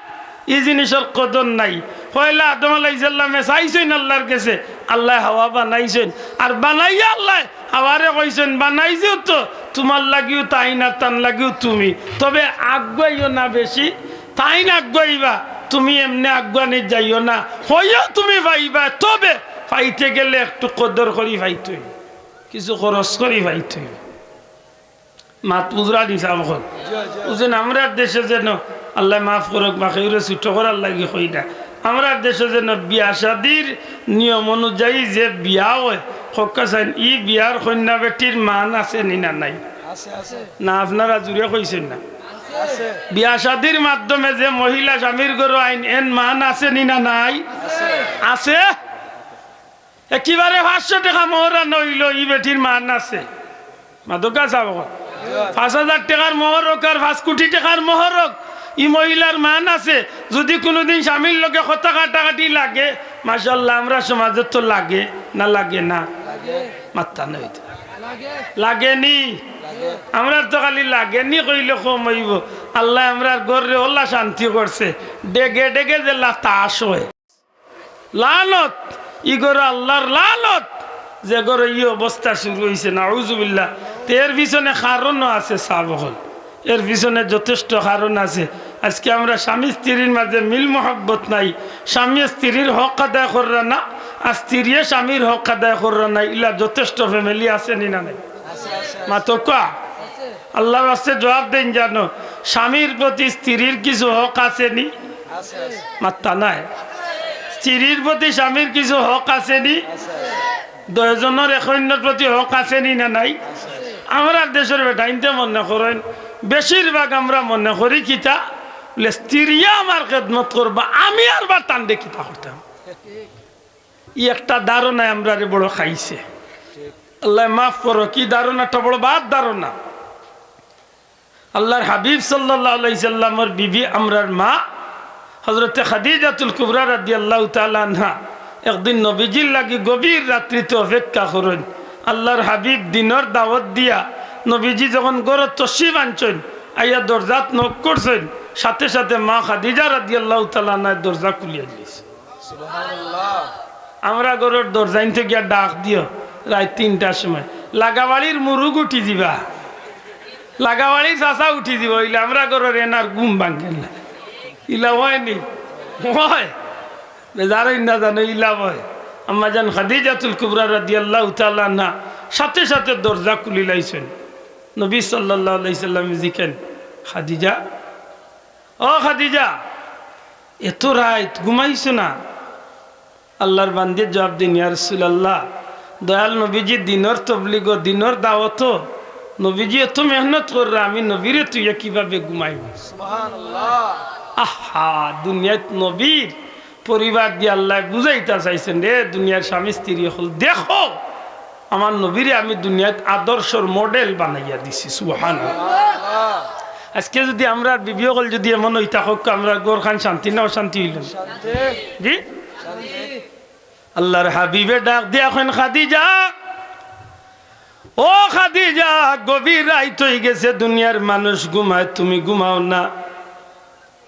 ই জিনিসর কদর নাই। পয়লা আদম আলাইহিস সালামে চাইছইন আল্লার গেছে, আল্লায় হাওয়া বানাইছইন। আর বানাইয়া আল্লায় হাওয়ারে কইছইন, "বানাইছো তো, তুমার লাগিও তাইন আর তান লাগিও তুমি। তবে আগুয়াইও না বেশি, তাইন আগুয়াইবা, তুমি এমনে আগুয়ানিত যাইও না। হইও তুমি পাইবা, তবে পাইতে গেলে একটু কদর করি পাইতে অইবো, কিছু খরচ করি পাইতে অইবো।" মাত বুঝরা নি সাব অকল? বুঝইন, আমরার দেশে যেন, আল্লায় মাফ করউক, বাকিউরে ছুটো করার লাগি কই না। আমরার দেশে যেন বিয়া শাদির নিয়ম অনুযায়ী যে বিয়া অয়, কউক্কা চাইন, ই বিয়ার কইন্যা বেটির মান আছে নি না নাই? আছে, আছে। না, আপনারা জুরে কইছইন না। আছে। বিয়া শাদির মাধ্যমে যে মহিলা স্বামীর ঘরো আইন, এন মান আছে নি না নাই? আছে। আছে। একেবারে পাঁচশো টেকা মোহর আনা অইলো, ই বেটির মান আছে। মাতউক্কা সাব অকল। পাঁচ হাজার টেকার মোহর অউক আর পাঁচ কোটি টেকার মোহর অউক, ই মহিলার মান আছে। যুদি কুনুদিন স্বামীর লগে কথা কাটাকাটি লাগে, মাশাআল্লাহ, আমরার সমাজে তো লাগে, না লাগে না? মাত্তা নাই তো। লাগে নি? আমরার তো খালি লাগে নি কইলে কম অইবো। আল্লায় আমরার ঘররে অলা শান্তি করছে, ডেগে ডেগে যেলা তাস অয়। লানত, ই ঘরো আল্লার লানত, যে ঘরো ই অবস্থা শুরু অইছে, নাউজুবিল্লাহ। তে এর পিছনে কারণও আছে, সাব অকল, এর পিছনে যথেষ্ট কারণ আছে। আজকে আমরা স্বামী স্ত্রীর মাঝে মিল মহব্বত নাই, স্বামী স্ত্রীর হক আদায় কররা না, আর স্ত্রীয়ে স্বামীর হক আদায় কররা না, ইলা যথেষ্ট family আছে নি না নাই? মাতউক্কা। আল্লার ওয়াস্তে জুয়াব দেইন জানো, স্বামীর প্রতি স্ত্রীর কিছু হক আছে নি? মাত্তা নাই। স্ত্রীর প্রতি স্বামীর কিছু হক আছে নি? দুইজনর এক অইন্যর প্রতি হক আছে নি না নাই? আমরার দেশর বেটাইন্তে মনে করইন, বেশিরভাগ আমরা মনে করি কিতা, বুলে, "স্ত্রীয়ে আমার খেদমত করবা, আমি আর বা তানরে কিতা করতাম?" ই একটা ধারণায় আমরারে বড় খাইছে। আল্লায় মাফ করউক, ই ধারণাটা বড় বাদ ধারণা। আল্লার হাবিব সাল্লাল্লাহু আলাইহি সাল্লামর বিবি, আমরার মা হযরতে খাদিজাতুল কুবরা রাদিয়াল্লাহু তাআলা আনহা, একদিন নবীজির লাগি গভীর রাত্রিতে অপেক্ষা করইন। আল্লাহর হাবিব দিনর দাওয়াত দিয়া নবীজি যখন ঘরো তশরিফ আনছইন, আইয়া দরজাত knock করছইন, সাথে সাথে মা খাদিজা রাদিয়াল্লাহু তাআলা আনহায় দরজা খুলিয়া দিছে। সুবহানাল্লাহ। আমরা ঘরর দরজাইন্তে গিয়া ডাক দিও রাইত তিনটার সময়, লাগাবাড়ির মুরুগ উঠি যিবা, লাগাবাড়ির চাচা উঠি যিবা, অইলে আমরা ঘরর এনার ঘুম ভাঙ্গে না। ইলা অয়নি? অয়। বেজার অইন না জানো, ইলা অয়। আম্মাজান খাদিজাতুল কুবরা রাদিয়াল্লাহু তাআলা আনহা সাথে সাথে দরজা খুলিলাইছইন। নবী সাল্লাল্লাহু আলাইহি সাল্লামে জিকাইন, "খাদিজা, ও খাদিজা, এত রাইত ঘুমাইছো না?" আল্লাহর বান্দিয়ে জবাব দেইন, "ইয়া রাসূলুল্লাহ, দয়াল নবীজি দিনর তবলিগো, দিনর দাওয়াতো নবীজি এত মেহনত কররা, আমি নবীরে থুইয়া কিভাবে ঘুমাইমু?" সুবহানাল্লাহ। আহা, দুনিয়াত নবীর পরিবার দিয়া আল্লায় বুঝাইতা চাইছইন, রে দুনিয়ার স্বামী স্ত্রী অকল, দেখো আমার নবীরে আমি দুনিয়াত আদর্শর model বানাইয়া দিছি। সুবহানাল্লাহ। আজকে যুদি আমরার বিবি অকল যুদি এমন অইতা, কউক্কা, আমরার ঘরখান শান্তি না অশান্তি অইলো? জি? আল্লাহর হাবিবে ডাক দিয়া কইন, "খাদিজা, ও খাদিজা, গভীর রাইত অইগেছে, দুনিয়ার মানুষ ঘুমায়, তুমি ঘুমাও না।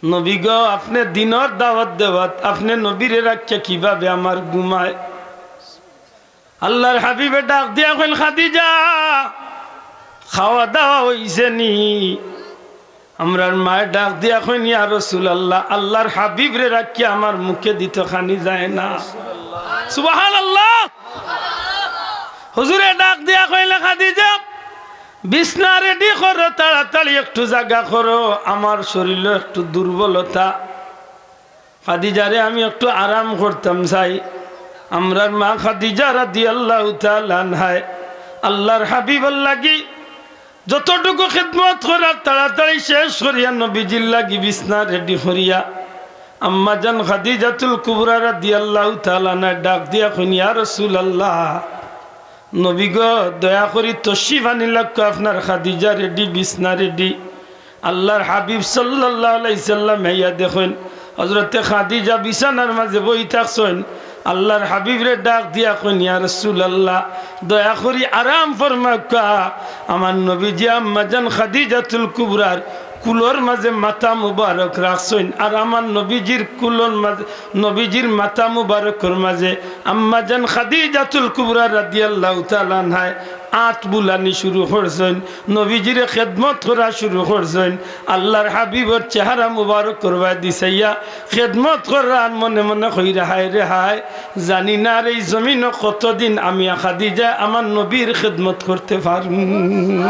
নবী গো, আপনে দিনর দাওয়াত দেওয়াত, আপনে নবীরে রাখিয়া কিভাবে আমার ঘুমায়?" আল্লাহর হাবিবে ডাক দিয়া কইন, "খাদিজা, খাওয়া দাওয়া অইছে নি?" আমরার মায়ে ডাক দিয়া কইন, "ইয়া রাসূলুল্লাহ, আল্লাহর হাবিবরে রাখিয়া আমার মুখে দি তো খানি যায় না।" সুবহানাল্লাহ। হুজুরে ডাক দিয়া কইলা, "খাদিজা, বিছনা ready করো, তাড়াতাড়ি একটু জাগা করো, আমার শরীলো একটু দুর্বলতা।" খাদিজারে আমি একটু আরাম করতাম চাই। আমরার মা খাদিজা রাদিয়াল্লাহু তাআলা আনহায় আল্লাহর হাবিবর লাগি যতটুকু খেদমত করার তাড়াতাড়ি শেষ করিয়া নবীজির লাগি বিছনা ready করিয়া আম্মাজান খাদিজাতুল কুবরা রাদিয়াল্লাহু তাআলা আনহায় ডাক দিয়া কইন, "ইয়া রাসূলুল্লাহ, নবী গো, দয়া করি তশরিফ আনিলাউক্কা, আপনার খাদিজা ready, বিছনা ready।" আল্লাহর হাবিব সাল্লাল্লাহু আলাইহি সাল্লাম আইয়া দেখইন, হযরতে খাদিজা বিছানার মাঝে বই থাকছইন। আল্লাহর হাবিবরে ডাক দিয়া কইন, "ইয়া রাসূলুল্লাহ, দয়া করি আরাম ফরমাউক্কা।" আমার নবীজি আম্মাজান খাদিজাতুল কুবরার কুলর মাঝে মাথা মুবারক রাখছইন, আর আমার নবীজির কুলর মাঝে, নবীজির মাথা মুবারকর মাঝে আম্মাজান খাদিজাতুল কুবরা রাদিয়াল্লাহু তাআলা আনহায় আত বুলানি শুরু করছইন, নবীজিরে খেদমত করা শুরু করছইন। আল্লাহর হাবিবর চেহারা মুবারকর বায়দি চাইয়া খেদমত কররা আর মনে মনে কইরা, "হায় রে হায়, জানি না আর এই জমিনো কতদিন আমি খাদিজায় আমার নবীর খেদমত করতে পারমু।"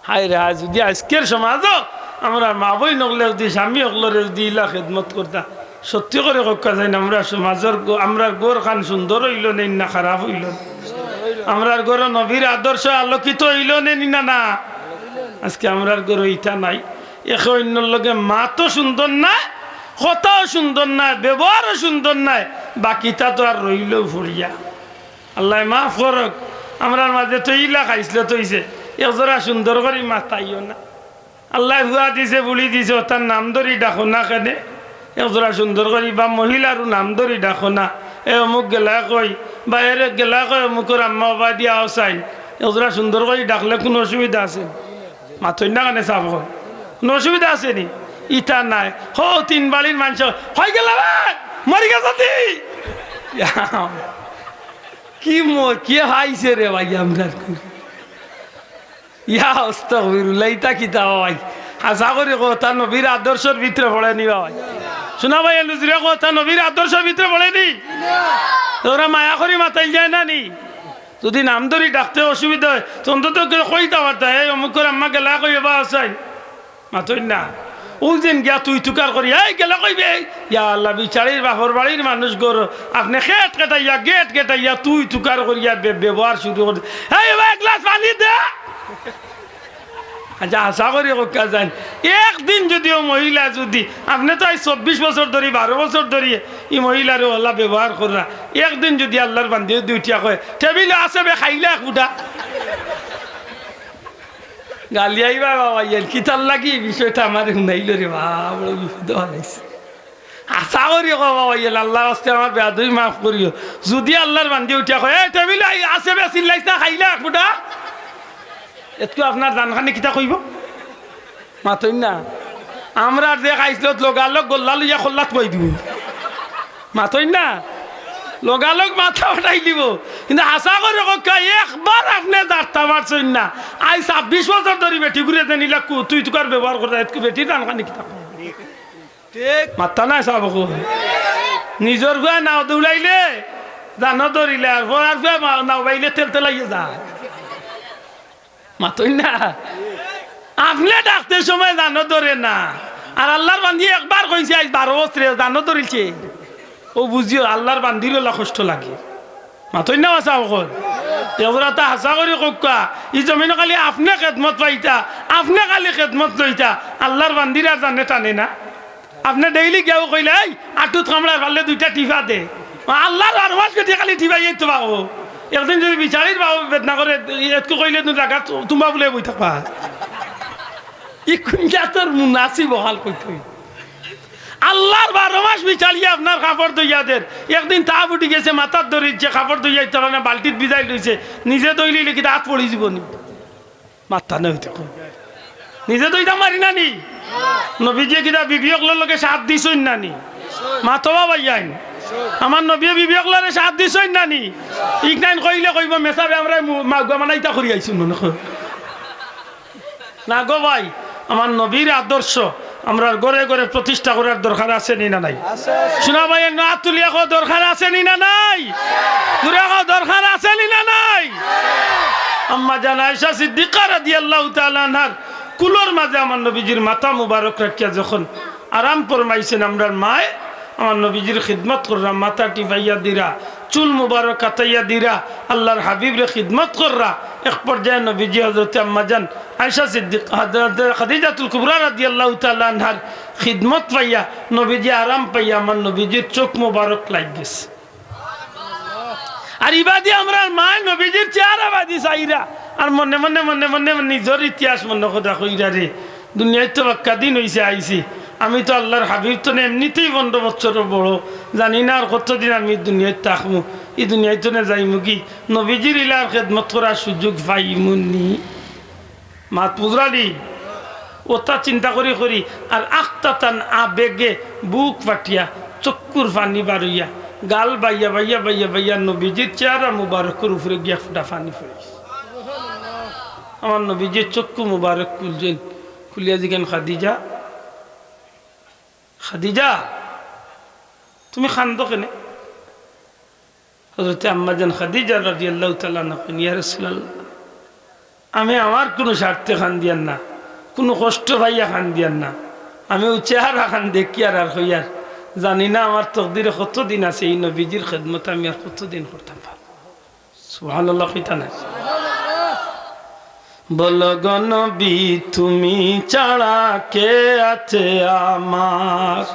হায় রে হায়, যুদি আইজকের সমাজো আমরার মা বইন অকলে যুদি স্বামী অকলরে যুদি ইলা খেদমত করতা, সত্যি করি কউক্কা চাইন, আমরার সমাজর গ-, আমরার ঘরখান সুন্দর অইলো নে না খারাপ অইলো? আমরার ঘরো নবীর আদর্শ আলোকিত অইলো নে নি না, না? আইজকে আমরার ঘরো ইতা নাই। একে অইন্যর লগে মাতও সুন্দর নায়, কথাও সুন্দর নায়, ব্যবহারও সুন্দর নায়, বাকিতা তো আর রইলো পড়িয়া। আল্লায় মাফ করউক, আমরার মাঝে তো ইলা খাইছলত অইছে, একজরা সুন্দর করি মাতাইও না। আল্লায় ফুয়া দিছে, ফুড়ি দিছে, অতার নাম ধরি ডাকো না কেনে? একজরা সুন্দর করি বা মহিলারও নাম ধরি ডাকো না। এ অমুক গেলায় কই, বা এরে গেলায় কই, অমুকর আম্মা বাবায়দি আও চাইন। একজরা সুন্দর করি ডাকলে কুনু অসুবিধা আছে? মাতইন না কেনে সাব অকল? কুনু অসুবিধা আছে নি? ইতা নাই। হউ তিন বাড়ির মানষে, "কই গেলা বা? মরি গেছনি?" ইয়া, কি ম-, কি হাইছে রে ভাই আমরার ঘরো? ইয়া আস্তাগফিরুল্লাহ, ইতা কিতা ভাই? হাছা করি কও, অতা নবীর আদর্শর ভিতরে পড়ে নি বা ভাই? শুনা ভাই, এলুজুরে কও, অতা নবীর আদর্শর ভিতরে পড়ে নি? তোরা মায়া করি মাতাইল যায় না নি? যুদি নাম ধরি ডাকতে অসুবিধা অয়, তে অন্তত কেউ কইতা পারতা, "এই অমুকর আম্মা গেলায় কই বা আছইন।" মাতইন না। অউ যেন গিয়া তুই তুকার করি, "এই গেলায় কই বে?" ইয়া আল্লাহ, বিচারির বাপর বাড়ির মানুষ ঘরো, আপনে খেট খেটাইয়া, গেট গেটাইয়া, তুই তুকার করিয়া বে-, ব্যবহার শুরু করি, "এই বা এক গ্লাস পানি দে।" আচ্ছা, হাছা করি কউক্কা চাইন, একদিন যুদি অউ মহিলা যুদি, আপনে তো আইজ চব্বিশ বছর ধরি, বারো বছর ধরি ই মহিলারে অলা ব্যবহার কররা, একদিন যুদি আল্লাহর বান্দি যুদি উঠিয়া কয়, "টেবিলো আছে বে, খাইলা এক ফুটা।" গালি আইবা বাবা, ইয়ার কিতার লাগি ই বিষয়টা আমারে হুনাইলো রে বা, বড় বিপদো ফালাইছে। আশা করি কও বাবা, ইয়ে আল্লাহর ওয়াস্তে আমার বেয়াদবি মাফ করিও। যুদি আল্লাহর বান্দি উঠিয়া কয়, "এই টেবিল আই-, আছে বে, চিল্লাইছ না, খাইলা এক ফুটা?" এতকু আপনার জানখানি কিতা কইবো? মাতইন না। আমরার যে খাইছলত লগালগ গল্লা লইয়া খল্লাত কই দিব। মাতইন না। লগালগ মাথা উঠাই দিব। কিন্তু হাছা করি কউক্কা, একবার আপনে জারতা মারছইন না। আইজ ছাব্বিশ বছর ধরি বেটিগুরে দেনিলা কু-, তুই তুকার ব্যবহার কররা, এতকু বেটির জানখানি কিতা কইবো? ঠিক। মাতরা নায় সাব অকল। নিজর ফুয়া নাও দৌড়াইলে, জানো দৌড়িলে, আর পরার ফুয়া মা-, নাও বাইলে তেল তেলাইয়া যায়। মাতইন না। আপনে ডাকতে সময় জানো দৌড়ে না। আর আল্লাহর বান্দি একবার কইছে, আইজ বারো বছরে জানো দৌড়িলছে। ও বুঝিও, আল্লাহর বান্দির অলা কষ্ট লাগে। মাতইন না বা সাব অকল। এগুলা তা হাছা করি কউক্কা। ই জমিনো খালি আপনে খেদমত পাইতা, আপনে খালি খেদমত লইতা। আল্লাহর বান্দির আর জানে টানে না। আপনে ডেইলি গিয়াও কইলে, "এই, আটুত কামড়ার পারলে দুইটা টিফা দে।" আল্লাহর বারো মাস বেটি খালি টিফাইয়াই তো পাবো। একদিন যুদি বিচারির বাবু বেদনা করে, এতকু কইলে তুমি জাগাত তুমরা বুলে বই থাকবা। ই কুন জাতর মুনাসিব অকল কইতই। আল্লাহর বারো মাস বিচারিয়ে আপনার কাপড় ধইয়া দের। একদিন তাপ উঠি গেছে, মাথাত ধরিছে, কাপড় ধইয়া দিতে পারে না, বালতিত ভিজাই লইছে, নিজে ধইলে কিতা আত পড়ি যিবো নি? মাতরা নায় অইতে কও। নিজে ধইতাম পারি না নি? নবীজিয়ে কিতা বিবি অকলর লগে সাথ দিছইন না নি? মাতো বা ভাইয়াইন। আমার নবীয়ে বিবি অকলরে সাথ দিছইন না নি? ইকনাইন কইলে কইবো, "মেসাবে আমরা মু-, মাগুয়া মানাইতা করি আইছুন মনে কর।" না গো ভাই, আমার নবীর আদর্শ আমরার ঘরে ঘরে প্রতিষ্ঠা করার দরকার আছে নি না নাই? আছে। শোনা ভাই, এর আত তুলিয়া কও, দরকার আছে নি না নাই? জোরে কও, দরকার আছে নি না নাই? আম্মা জান আয়েশা সিদ্দিকা রাদিয়াল্লাহু তাআলা আনহার কুলর মাঝে আমার নবীজির মাথা মুবারক রাখিয়া যখন আরাম ফরমাইছইন, আমরার মায় আমার নবীজির খিদমত কররা, মাথা টিপাইয়া দিরা, চুল মুবারক কাটাইয়া দিরা, আল্লাহর হাবিবরে খিদমত কররা। এক পর্যায়ে নবীজি হযরতে আম্মা জান আয়েশা সিদ্দিক, হযরতে খাদিজাতুল কুবরা রাদিয়াল্লাহু তাআলা আনহার খিদমত পাইয়া, নবীজি আরাম পাইয়া, আমার নবীজির চোখ মুবারক লাগি গেছে। আর ইবাদি আমরার মায় নবীজির চেহারা বাদি চাইরা, আর মনে মনে, মনে মনে নিজর ইতিহাস মনে কথা কইরা রে, দুনিয়াত তো বাক্কা দিন অইছে আইছি, আমি তো আল্লাহর হাবিব তো এমনিতেই পনরো বছরর বড়, জানি না আর কতদিন আমি দুনিয়াত থাকমু, ই দুনিয়াত তো না যাইমুগি, নবীজির ইলার খেদমত করার সুযোগ পাইমুনি? মাত বুঝরানি? অতা চিন্তা করি করি আর আখতাতান আবেগে বুক ফাটিয়া, চক্ষুর পানি বারইয়া, গাল বাইয়া বাইয়া বাইয়া বাইয়া নবীজির চেহারা মুবারকর উপরে গিয়া ফুটা পানি পড়িছে। আমার নবীজির চক্ষু মুবারক খুলছইন, খুলিয়া জিগাইন, "খাদিজা, খাদিজা, তুমি কান্দো কেনে?" হযরতে আম্মা জান খাদিজা রাদিয়াল্লাহু তাআলা আনহা কইন, "ইয়া রাসূলুল্লাহ, আমি আমার কুনু স্বার্থে কান্দিয়ার না, কুনু কষ্ট পাইয়া কান্দিয়ার না, আমি অউ চেহারাখান দেখিয়ার আর কইয়ার, জানি না আমার তকদিরে কতদিন আছে ই নবীজির খেদমত আমি আর কতদিন করতাম পারমু।" সুবহানাল্লাহ কইতা না? বলো গো নবী, তুমি ছাড়া কে আছে আমার?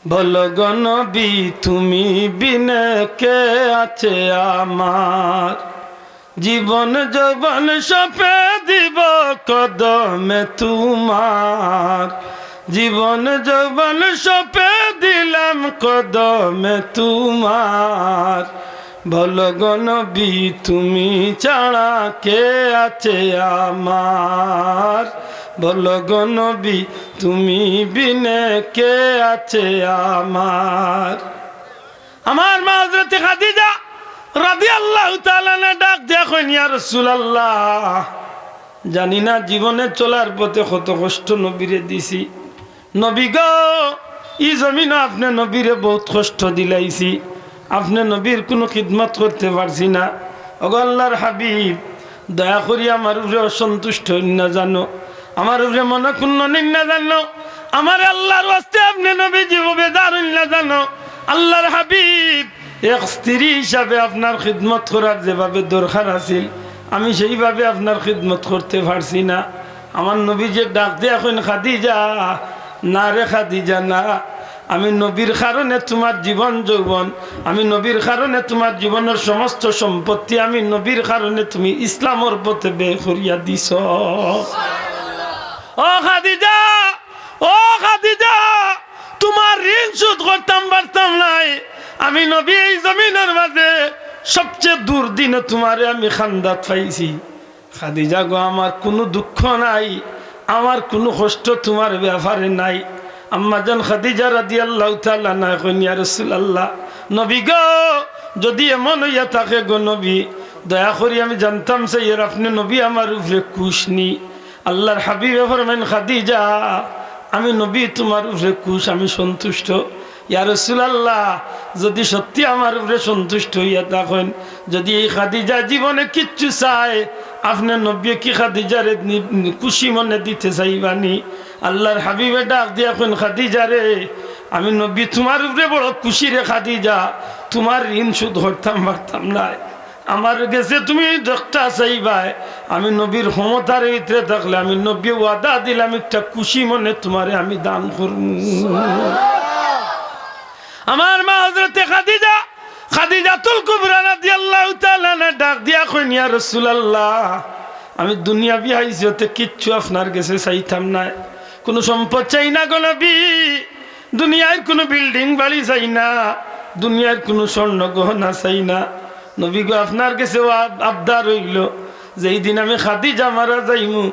বলো গো নবী, তুমি বিনে কে আছে আমার? জীবন যৌবন সপে দিব কদমে তোমার, জীবন যৌবন সপে দিলাম কদমে তোমার। বলো গো নবী, তুমি ছাড়া কে আছে আমার? বলো গো নবী, তুমি বিনে কে আছে আমার? আমার মা হযরতে খাদিজা রাদিয়াল্লাহু তাআলা আনহা ডাক দিয়া কইন, "ইয়া রাসূলুল্লাহ, জানি না জীবনে চলার পথে কত কষ্ট নবীরে দিছি। নবী গো, ই জমিনো আপনে নবীরে বউত কষ্ট দিলাইছি, আপনে নবীর কুনু খিদমত করতে পারছি না। ওগো আল্লাহর হাবিব, দয়া করি আমার উপরে অসন্তুষ্ট অইন না জানো, আমার উপরে মনক্ষুণ্ণ অইন না জানো, আমারে আল্লাহর ওয়াস্তে আপনে নবীজি বেজার অইন না জানো। আল্লাহর হাবিব, এক স্ত্রী হিসাবে আপনার খিদমত করার যেভাবে দরকার আছিল, আমি সেইভাবে আপনার খিদমত করতে পারছি না।" আমার নবীজিয়ে ডাক দিয়া কইন, "খাদিজা, না রে খাদিজা, না। আমি নবীর কারণে তুমার জীবন যৌবন, আমি নবীর কারণে তুমার জীবনর সমস্ত সম্পত্তি, আমি নবীর কারণে তুমি ইসলামর পথে ব্যয় করিয়া দিছো।" ও খাদিজা, ও খাদিজা, তোমার ঋণ শোধ করতাম পারতাম নায়। আমি নবী এই জমিনর মাঝে সবচেয়ে দুর্দিনে তোমারে আমি কান্দাত পাইছি। খাদিজা গো, আমার কুনু দুঃখ নাই, আমার কুনু কষ্ট তোমার ব্যাপারে নাই। আম্মাজান খাদিজা রাদিয়াল্লাহু তাআলা আনহা কইন, ইয়া রাসূলুল্লাহ, নবী গো, যদি এমন অইয়া থাকে গো নবী, দয়া করি আমি জানতাম চাইয়ার আপনে নবী আমার উপরে খুশ নি। আল্লাহর হাবিবে ফরমাইন, খাদিজা, আমি নবী তোমার উপরে খুশ, আমি সন্তুষ্ট। ইয়া রাসূলুল্লাহ, যদি সত্যি আমার উপরে সন্তুষ্ট অইয়া থাকইন, যদি এই খাদিজা জীবনে কিচ্ছু চায়, আপনে নবীয়ে কি খাদিজারে নি-, খুশি মনে দিতে চাইবা নি? আল্লাহর হাবিবে ডাক দিয়া কইন, খাদিজা রে, আমি নবী তোমার উপরে বড় খুশি রে খাদিজা, তোমার ঋণ শোধ করতাম পারতাম নায়। আমার গেছে তুমি যেটা চাইবায়, আমি নবীর ক্ষমতার ভিতরে থাকলে আমি নবী ওয়াদা দিলাম একটা খুশি মনে তোমারে আমি দান করমু। আমার মা হযরতে খাদিজা, খাদিজাতুল কুবরা রাদিয়াল্লাহু তাআলা আনহা ডাক দিয়া কইন, ইয়া রাসূলুল্লাহ, আমি দুনিয়াবি হাইসিয়তে কিচ্ছু আপনার গেছে চাইতাম নায়, কুনু সম্পদ চাই না গো নবী, দুনিয়ার কুনু বিল্ডিং বাড়ি চাই না, দুনিয়ার কুনু স্বর্ণ গহনা চাই না। নবী গো, আপনার গেছে আব-, আবদার অইলো, যেই দিন আমি খাদিজা মারা যাইমু,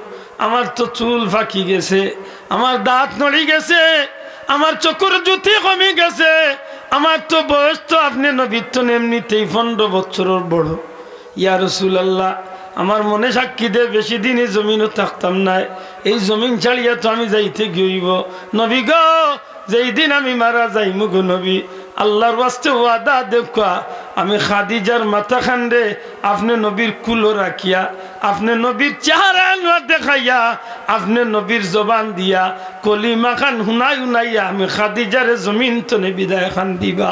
আমার তো চুল পাকি গেছে, আমার দাঁত নড়ি গেছে, আমার চকুর জ্যোতি কমি গেছে, আমার তো বয়স তো আপনে নবীর তো এমনিতেই পনেরো বছরর বড়। ইয়া রাসূলুল্লাহ, আমার মনে সাক্ষী দে, বেশি দিন এই জমিনো থাকতাম নায়, এই জমিন ছাড়িয়া তো আমি যাইতে গিয়া অইবো। নবী গো, যেই দিন আমি মারা যাইমু গো নবী, আল্লাহর ওয়াস্তে ওয়াদা দেউক্কা, আমি খাদিজার মাথাখানরে আপনে নবীর কুলো রাখিয়া, আপনে নবীর চেহারা আনোয়ার দেখাইয়া, আপনে নবীর জবান দিয়া কলিমাখান হুনাই হুনাইয়া আমি খাদিজারে জমিন তনে বিদায় খান দিবা।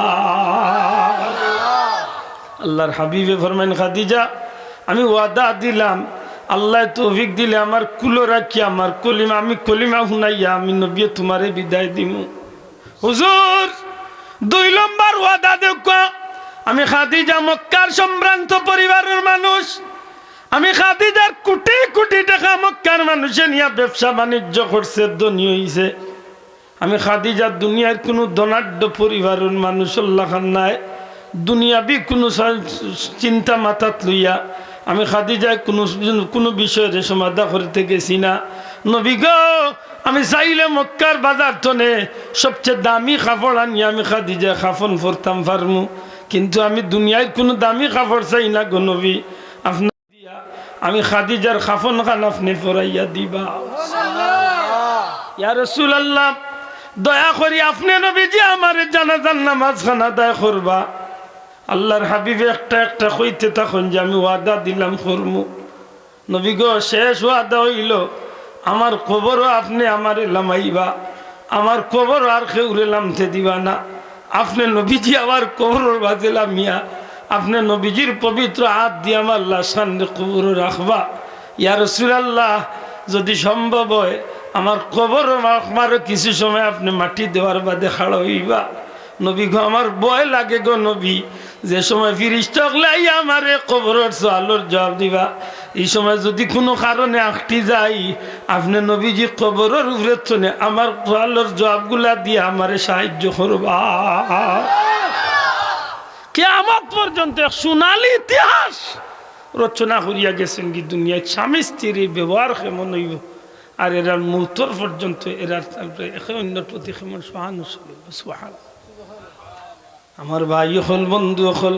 আল্লাহর হাবিবে ফরমাইন, খাদিজা, আমি ওয়াদা দিলাম, আল্লায় তৌফিক দিলে আমার কুলো রাখিয়া আমার কলিমা, আমি কলিমা হুনাইয়া আমি নবীয়ে তোমারে বিদায় দিমু। হুজুর, দুই নম্বর ওয়াদা দেউক্কা, আমি খাদিজা মক্কার সম্ভ্রান্ত পরিবারর মানুষ, আমি খাদিজার কোটি কোটি টেকা মক্কার মানুষে নিয়া ব্যবসা বাণিজ্য করছে, ধনী অইছে। আমি খাদিজা দুনিয়ার কুনু ধনাঢ্য পরিবারর মানুষর লাখান নায়, দুনিয়াবি কুনু চা-, চিন্তা মাথাত লইয়া আমি খাদিজায় কুনু, কুনু বিষয়রে সমাধা করতে গেছি না। নবী গো, আমি চাইলে মক্কার বাজার তনে সবচেয়ে দামি কাপড় আনিয়া আমি খাদিজায় কাফন পরতাম পারমু, কিন্তু আমি দুনিয়ার কুনু দামি কাপড় চাই না গো নবী। আপনার দিয়া আমি খাদিজার কাফনখান আপনে পরাইয়া দিবা। ইয়া রাসূলুল্লাহ, দয়া করি আপনে নবীজি আমারে জানাজার নামাজখান আদায় করবা। আল্লাহর হাবিবে একটা একটা কইতে থাকইন যে আমি ওয়াদা দিলাম করমু। নবী গো, শেষ ওয়াদা অইলো, আমার কবরো আপনে আমারে লামাইবা, আমার কবরো আর কেউরে লামতে দিবা না। আপনে নবীজি আমার কবরর মাঝে লামিয়া আপনে নবীজির পবিত্র আত দিয়া আমার লাশখানরে কবরো রাখবা। ইয়া রাসূলুল্লাহ, যদি সম্ভব অয়, আমার কবরো মা-, আমারও কিছু সময় আপনে মাটি দেওয়ার বাদে খাড়া অইবা। নবী গো, আমার ভয় লাগে গো নবী, যে সময় ফিরিস্তা অকলে আইয়া আমারে কবরর সওয়ালর জুয়াব দিবা, ই সময় যদি কুনু কারণে আটকি যাই, আপনে নবীজি কবরর উপরে তনে আমার সওয়ালর জুয়াবগুলা দিয়া আমারে সাহায্য করবা। কিয়ামত পর্যন্ত এক সোনালী ইতিহাস রচনা করিয়া গেছেন কি দুনিয়াত, স্বামী স্ত্রীর ব্যবহার কেমন অইবো, আর এরার মৌতর পর্যন্ত এরার তারপরে একে অন্যর প্রতি কেমন সহানুভূতি অইবো। সুবহানাল্লাহ। আমার ভাই অকল, বন্ধু অকল,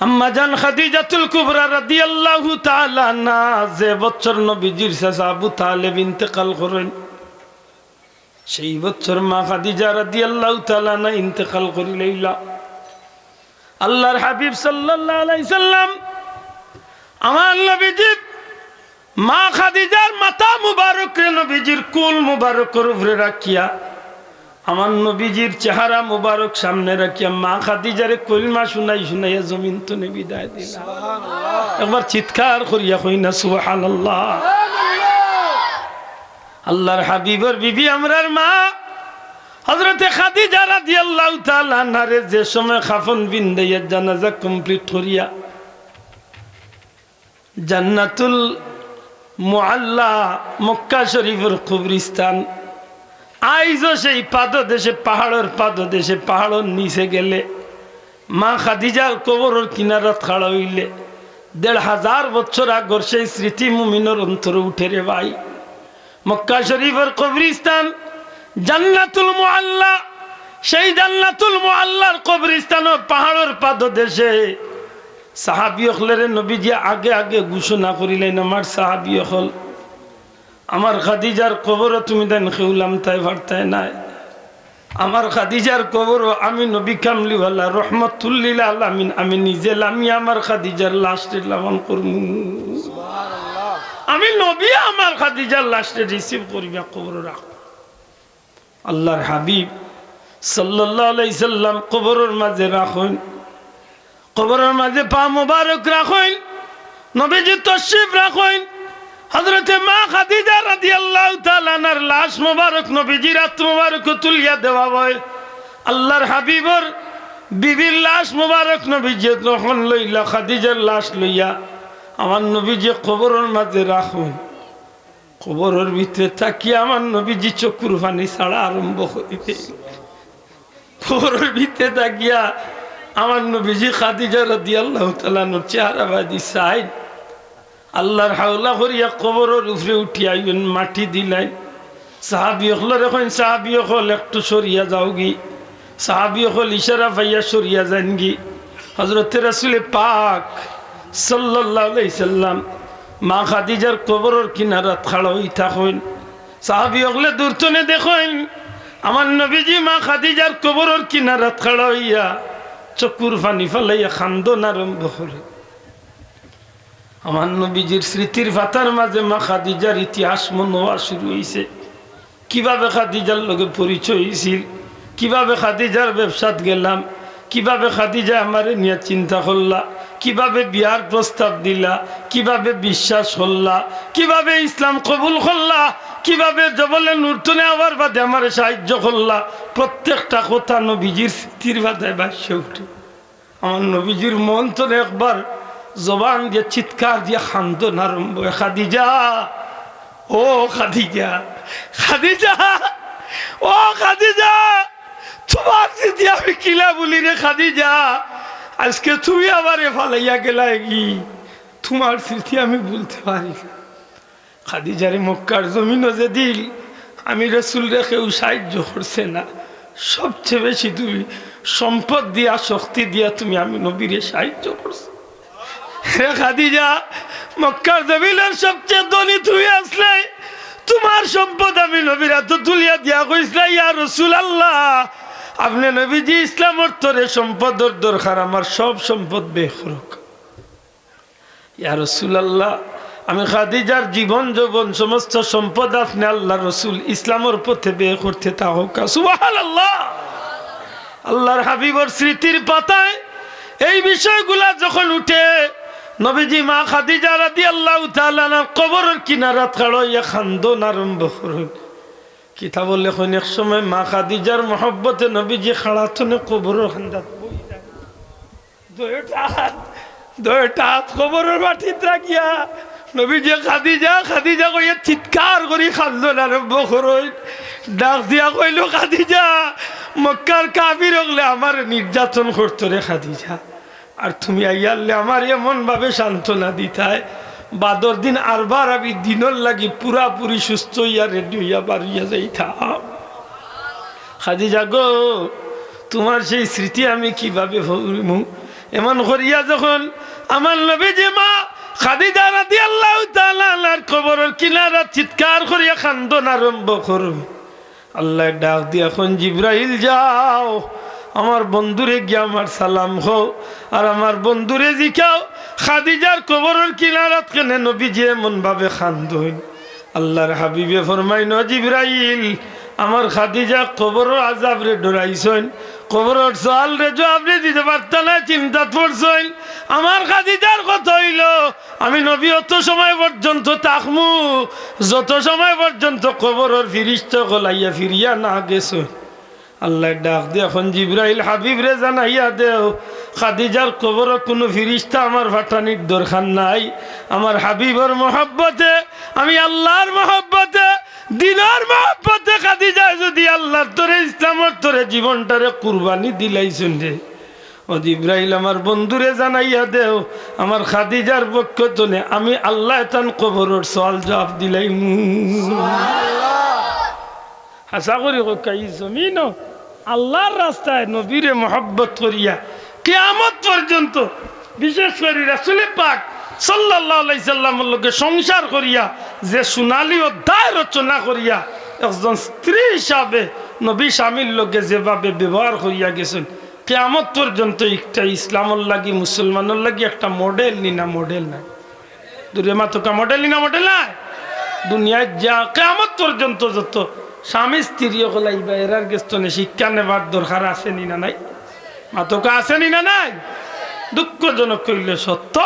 আম্মাজান খাদিজাতুল কুবরা রাদিয়াল্লাহু তাআলা আনহা যে বছর নবীজির চাচা আবু তালেব ইন্তেকাল করইন, সেই বছর মা খাদিজা রাদিয়াল্লাহু তাআলা আনহা ইন্তেকাল করিলাইলা। আল্লাহর হাবিব সাল্লাল্লাহু আলাইহি সাল্লাম আমার নবীজির মা খাদিজার মাথা মুবারকরে নবীজির কুল মুবারকর উপরে রাখিয়া, আমার নবীজির চেহারা মুবারক সামনে রাখিয়া মা খাদিজারে কলমা শুনাই শুনাইয়া জমিন তনে বিদায় দিলা। একবার চিৎকার করিয়া কই না সুবহানাল্লাহ। আল্লাহর হাবিবর বিবি আমরার মা হযরতে খাদিজা রাদিয়াল্লাহু তাআলা আনহারে যে সময় কাফন পিন্দাইয়া জানাজা complete করিয়া জান্নাতুল মুআল্লা মক্কা শরীফর কবরস্থান আইজও সেই পাদদেশে, পাহাড়র পাদদেশে, পাহাড়র নিচে গেলে, মা খাদিজার কবরর কিনারাত খাড়া অইলে দেড় হাজার বছর আগর সেই স্মৃতি মুমিনর অন্তরে উঠে রে ভাই। মক্কা শরীফর কবরিস্তান জান্নাতুল মুআল্লা, সেই জান্নাতুল মুআল্লার কবরিস্তানর পাহাড়র পাদদেশে সাহাবী অকলরে নবীজি আগে আগে ঘোষণা করিলাইন, "আমার সাহাবী অকল, আমার খাদিজার কবরো তুমি তাইন কেউ লামতায় পারতায় নায়। আমার খাদিজার কবরো আমি নবী কামলিওয়ালা রহমতুল্লিল আলামিন, আমি নিজে লামিয়া আমার খাদিজার লাশরে লালন করমু। আমি নবী আমার খাদিজার লাশরে রিসিভ করিয়া কবরো রাখমু।" আল্লাহর হাবিব সাল্লাল্লাহু আলাইহি সাল্লাম কবরর মাঝে রাখইন, কবরর মাঝে পা মোবারক রাখইন, নবীজি তশরিফ রাখইন। হযরতে মা খাদিজা রাদিয়াল্লাহু তাআলা আনহার লাশ মোবারক নবীজির আত মোবারকো তুলিয়া দেওয়া অয়। আল্লাহর হাবিবর বিবির লাশ মোবারক নবীজি গ্রহণ লইলা, খাদিজার লাশ লইয়া আমার নবীজি কবরর মাঝে রাখইন। কবরর ভিতরে থাকিয়া আমার নবীজি চকুর পানি ছাড়া আরম্ভ করি দেইন। কবরর ভিতরে থাকিয়া আমার নবীজি খাদিজা রাদিয়াল্লাহু তাআলা আনহার চেহারা বাদি চাইন। আল্লাহর হাওলা করিয়া কবরর উপরে উঠিয়া আইন, মাটি দিলাইন। সাহাবী অকলরে কইন, "সাহাবী অকল একটু সরিয়া যাওগি।" সাহাবী অকল ইশারা পাইয়া সরিয়া যাইনগি। হযরতে রাসূলে পাক সাল্লাল্লাহু আলাইহি সাল্লাম মা খাদিজার কবরর কিনারাত খাড়া অই থাকইন। সাহাবী অকলে দূর তনে দেখইন, আমার নবীজি মা খাদিজার কবরর কিনারাত খাড়া অইয়া চকুর পানি ফালাইয়া কান্দন আরম্ভ করে। আমার নবীজির স্মৃতির পাতার মাঝে মা খাদিজার ইতিহাস মনে অওয়া শুরু অইছে। কিভাবে খাদিজার লগে পরিচয় অইছিল, কিভাবে খাদিজার ব্যবসাত গেলাম, কিভাবে খাদিজায় আমারে নিয়া চিন্তা করলা, কিভাবে বিয়ার প্রস্তাব দিলা, কিভাবে বিশ্বাস করলা, কিভাবে ইসলাম কবুল করলা, কিভাবে জবলে নূর তনে আওয়ার বাদে আমারে সাহায্য করলা, প্রত্যেকটা কথা নবীজির স্মৃতির পাতায় ভাসিয়া উঠে। আমার নবীজির মন তনে একবার জবান দিয়া চিৎকার দিয়া কান্দন আরম্ভ অয়, "খাদিজা, ও খাদিজা, খাদিজা, ও খাদিজা, তুমার স্মৃতি আমি কিলা ভুলি রে খাদিজা, আইজকে তুমি আমারে ফালাইয়া গেলায়গি, তুমার স্মৃতি আমি ভুলতে পারি না।" খাদিজারে মক্কার জমিনো যেদিন আমি রসুলরে কেউ সাহায্য করছে না, সবচেয়ে বেশি তুমি সম্পদ দিয়া, শক্তি দিয়া তুমি আমি নবীরে সাহায্য করছো। হে খাদিজা, মক্কার জমিনর সবচেয়ে ধনী তুমি আছলায়, তুমার সম্পদ আমি নবীর আতো তুলিয়া দিয়া কইছলায়, "ইয়া রাসূলুল্লাহ, আপনে নবীজি ইসলামর তরে সম্পদর দরকার, আমার সব সম্পদ ব্যয় করউক্কা।" ইয়া রাসূলুল্লাহ, আমি খাদিজার জীবন যৌবন সমস্ত সম্পদ আপনে আল্লাহর রসুল ইসলামর পথে ব্যয় করতে থাকউক্কা। সুবহানাল্লাহ। আল্লাহর হাবিবর স্মৃতির পাতায় এই বিষয়গুলা যখন উঠে, নবীজি মা খাদিজা রাদিয়াল্লাহু তাআলা আনহার কবরর কিনারাত খাড়া অইয়া কান্দন আরম্ভ করইন। কিতাবো লেখইন, এক সময় মা খাদিজার মহব্বতে নবীজি খাড়া তনে কবরর কান্দাত বই যায়। দুইটা আত, দুইটা আত কবরর মাটিত রাখিয়া নবীজি খাদিজা, খাদিজা কইয়া চিৎকার করি কান্দন আরম্ভ করইন। ডাক দিয়া কইলো, "খাদিজা, মক্কার কাফির অকলে আমারে নির্যাতন করতো রে খাদিজা, আর তুমি আইয়ারলে আমারে এমন ভাবে সান্ত্বনা দিতায়, বাদর দিন আরবার আমি দিনর লাগি পুরাপুরি সুস্থ অইয়া রেডি অইয়া বারইয়া যাইতাম।" খাদিজা গো, তুমার সেই স্মৃতি আমি কিভাবে ভুলমু? এমন করিয়া যখন আমার নবীজি মা খাদিজা রাদিয়াল্লাহু তাআলা আনহার কবরর কিনারাত চিৎকার করিয়া কান্দন আরম্ভ করইন, আল্লায় ডাক দিয়া কইন, "জিব্রাইল যাও, আমার বন্ধুরে গিয়া আমার সালাম কও, আর আমার বন্ধুরে জিকাও, খাদিজার কবরর কিনারাত কেনে নবীজি এমন ভাবে কান্দইন?" আল্লাহর হাবিবে ফরমাইন, "ও জিব্রাইল, আমার খাদিজা কবরর আযাবরে ডরাইছইন, কবরর সওয়ালরে জওয়াবরে দিতে পারতা না, চিন্তাত পড়ছইন। আমার খাদিজার কথা অইলো, আমি নবী অত সময় পর্যন্ত থাকমু, যত সময় পর্যন্ত কবরর ফিরিস্তা অকল আইয়া ফিরিয়া না গেছইন।" আল্লায় ডাক দিয়া কইন, "জিব্রাইল, হাবিবরে জানাইয়া দেও, খাদিজার কবরো কুনু ফিরিস্তা আমার পাঠানির দরকার নাই। আমার হাবিবর মহব্বতে, আমি আল্লাহর মহব্বতে দিনর মহব্বতে খাদিজায় যুদি আল্লার তরে, ইসলামর তরে জীবনটারে কুরবানি দিলাইছইন রে, ও জিব্রাইল, আমার বন্ধুরে জানাইয়া দেও, আমার খাদিজার পক্ষ তনে আমি আল্লায় তান কবরর সওয়াল জওয়াব দিলাইমু। হাছা করি কউক্কা, ই জমিনো আল্লার রাস্তায় নবীরে মহব্বত করিয়া কিয়ামত পর্যন্ত, বিশেষ করি রাসুলে পাক সাল্লাল্লাহু আলাইহি সাল্লামর লগে সংসার করিয়া যে সোনালী অধ্যায় রচনা করিয়া একজন স্ত্রী হিসাবে নবী স্বামীর লগে যেভাবে ব্যবহার করিয়া গেছইন, কিয়ামত পর্যন্ত একটা ইসলামর লাগি, মুসলমানর লাগি একটা মডেল নি না, মডেল নায়? দুরে মাতউক্কা, মডেল নি না, মডেল নায়? দুনিয়াত যা কিয়ামত পর্যন্ত যত স্বামী স্ত্রী অকল আইবা, এরার গেছ তনে শিক্ষা নেবার দরকার আছে নি না নাই? মাতউক্কা, আছে নি না নাই? দুঃখজনক কইলে সত্য,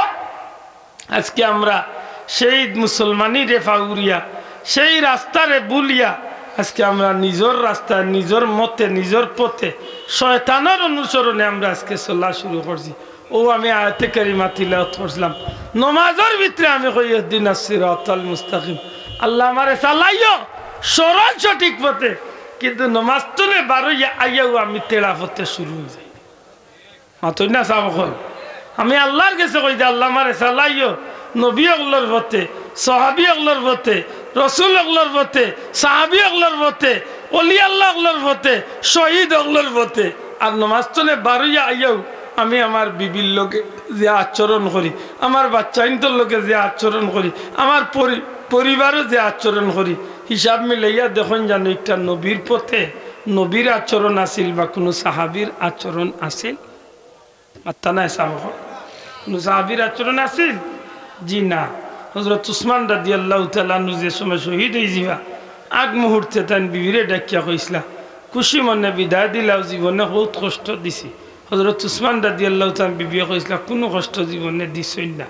আজকে আমরা সেই মুসলমানিরে ফাউরিয়া, সেই রাস্তারে ভুলিয়া আজকে আমরা নিজর রাস্তায়, নিজর মতে, নিজর পথে, শয়তানর অনুসরণে আমরা আজকে চলা শুরু করছি। ও আমি আয়াতে কারিমা তিলাওয়াত করছিলাম, নমাজর ভিতরে আমি কই, "ইহদিনাস সিরাতাল মুস্তাকিম।" আল্লাহ আমারে চালাইও সরল সঠিক পথে, কিন্তু নমাজ তনে বারইয়া আইয়াও আমি তেড়া পথে শুরু অই যাই। মাতইন না সাব অকল। আমি আল্লার গেছে কই যে, "আল্লাহ আমারে চালাইও নবী অকলর পথে, সাহাবী অকলর পথে, রসুল অকলর পথে, সাহাবী অকলর পথে, অলি আল্লাহ অকলর পথে, শহীদ অকলর পথে।" আর নমাজ তনে বারইয়া আইয়াও আমি আমার বিবির লগে যে আচরণ করি, আমার বাচ্চাইন্তর লগে যে আচরণ করি, আমার পরি-, পরিবারো যে আচরণ করি, হিসাব মিলাইয়া দেখইন জানো একটা নবীর পথে নবীর আচরণ আছিল বা কুনু সাহাবীর আচরণ আছিল? মাত্তা নাই সাব অকল। কুনু সাহাবীর আচরণ আছিল? জি না। হযরত উসমান রাদিয়াল্লাহু তাআলা আনহু যে সময় শহীদ অইযিবা, আগ মুহূর্তে তাইন বিবিরে ডাকিয়া কইছলা, "খুশি মনে বিদায় দিলাও, জীবনে বউত কষ্ট দিছি।" হযরত উসমান রাদিয়াল্লাহু তাআলা বিবিয়ে কইছলা, "কুনু কষ্ট জীবনে দিছইন না।"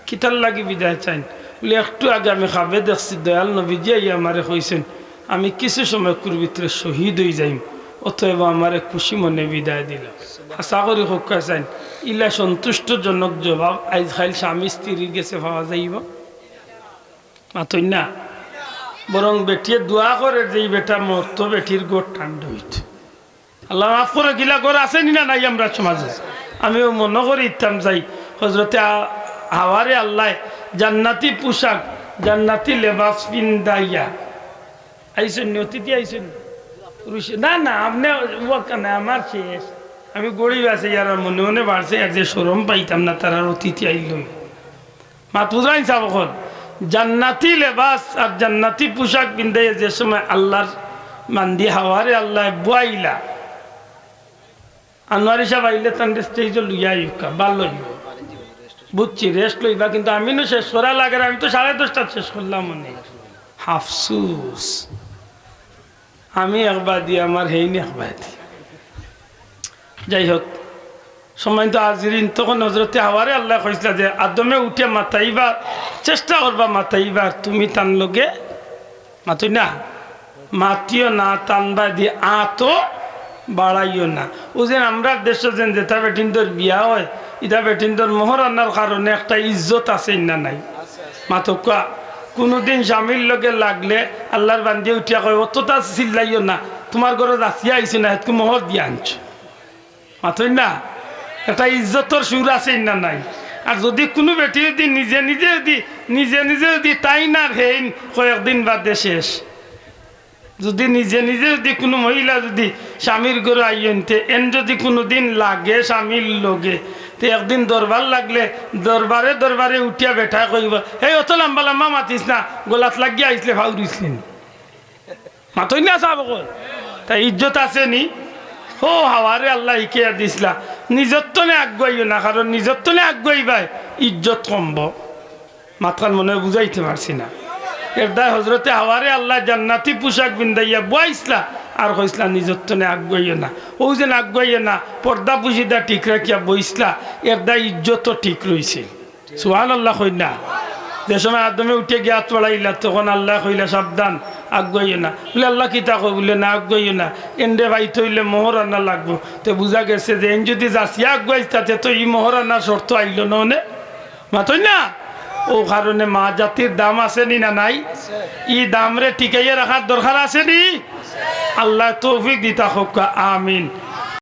কিতার লাগি বিদায় চাইন? বলে, "একটু আগে আমি খাবে দেখছি, দয়াল নবীজি আইয়া আমারে কইছইন, আমি কিছু সময়কুর ভিতরে শহীদ অই যাইম, অতএব আমারে খুশি মনে বিদায় দিলাও।" হাছা করি কউক্কা চাইন, ইলা সন্তুষ্টজনক জবাব আইজ কাইল স্বামী স্ত্রীর গেছে পাওয়া যাইবো? মাতইন না। বরং বেটিয়ে দোয়া করের যে ই বেটা মরতো, বেটির ঘর ঠান্ডা অইতো। আল্লাহ মাফ করউক, ইলা ঘর আছে নি না নাই আমরার সমাজো? আমিও মনো করি ইতাম যাই, হযরতে আ-, হাওয়ারে আল্লায় জান্নাতি পোশাক, জান্নাতি লেবাস পিন্দাইয়া আইছইন নি, অতিথি আইছইন নি? পুরুষ, না, না, আপনে ওয়াক্কা না, আমার শেষ। আমি গরিব আছি, ইয়ার মনে মনে বাড়ছে, আর যে শরম পাইতাম না, তারার অতিথি আইল। মাত বুঝাইন সাব অকল, জান্নাতি লেবাস আর জান্নাতি পোশাক পিন্দাইয়া যে সময় আল্লার বান্দি হাওয়ারে আল্লায় বওয়াইলা, আনোয়ারি সাব আইলে তানরে স্টেজো লইয়া আইউক্কা, ভালা অইবো। বুঝছি, rest লইবা, কিন্তু আমি নু শেষ করা লাগের, আমি তো সাড়ে দশটাত শেষ করলাম অনে। আফসুস, আমি এক বাদি, আমার হেইন এক বাদি। যাই হোক, সম্মানিত হাজিরিন, তখন হযরতে হাওয়ারে আল্লায় কইছলা যে, "আদমে উঠিয়া মাতাইবা, চেষ্টা করবা মাতাইবা, তুমি তান লগে মাতইন না, মাতিও না, তান বাদি আতো বাড়াইও না।" অউ যেন আমরার দেশো যেন যেতা বেটিন্তর বিয়া অয়, ইতা বেটিন্তর মোহরানার কারণে একটা ইজ্জত আছে না নাই? মাতউক্কা, কুনুদিন স্বামীর লগে লাগলে আল্লার বান্দিয়ে উঠিয়া কয়, "অততা চিল্লাইও না, তুমার ঘরো যাচিয়া আইছি না, হেতকু মোহর দিয়া আনছো।" মাতইন না, একটা ইজ্জতর সুর আছে না নাই? আর যুদি কুনু বেটি যুদি নিজে নিজে যুদি, নিজে নিজে যুদি তাইন আর হেইন কয়েকদিন বাদে শেষ। যুদি নিজে নিজে যুদি কুনু মহিলা যুদি স্বামীর ঘরো আইন, তে এন যুদি কুনুদিন লাগে স্বামীর লগে, তে একদিন দরবার লাগলে দরবারে দরবারে উঠিয়া বেটায় কইবো, "এই অত লাম্বা লাম্বা মাতিস না, গলাত লাগিয়া আইছলে ফাউরিছলি নি।" মাতইন না সাব অকল। তা ইজ্জত আছে নি? হো, হাওয়ারে আল্লায় হিকাইয়া দিছলা, নিজর তনে আগুয়াইও না, কারণ নিজর তনে আগুয়াইবায় ইজ্জত কমবো। মাতখান মনে অয় বুঝাইতে পারছি না। এরদায় হযরতে হাওয়ারে আল্লায় জান্নাতি পোশাক পিন্দাইয়া বওয়াইছলা, আর কইছলা, "নিজর তনে আগুয়াইও না।" অউ যেন আগুয়াইও না, পর্দা পুশিদা ঠিক রাখিয়া বইছলা, এরদায় ইজ্জতও ঠিক রইছে। সুবহানাল্লাহ কইন না। যে সময় আদমে উঠিয়া গিয়া আত বাড়াইলা, তখন আল্লায় কইলা, "সাবধান, আগুয়াইও না।" বুলে, "আল্লাহ কিতা কয়?" বুলে, "না, আগুয়াইও না, এনরে পাইতে অইলে মোহরানা লাগবো।" তে বুঝা গেছে যে এন যুদি যাচিয়া আগুয়াইতা, তে তো ই মোহরানার শর্ত আইলো না অনে। মাতইন না? অউ কারণে মা জাতির দাম আছে নি না নাই? ই দামরে টিকাইয়া রাখার দরকার আছে নি? আল্লায় তৌফিক দিতা হউক্কা, আমিন।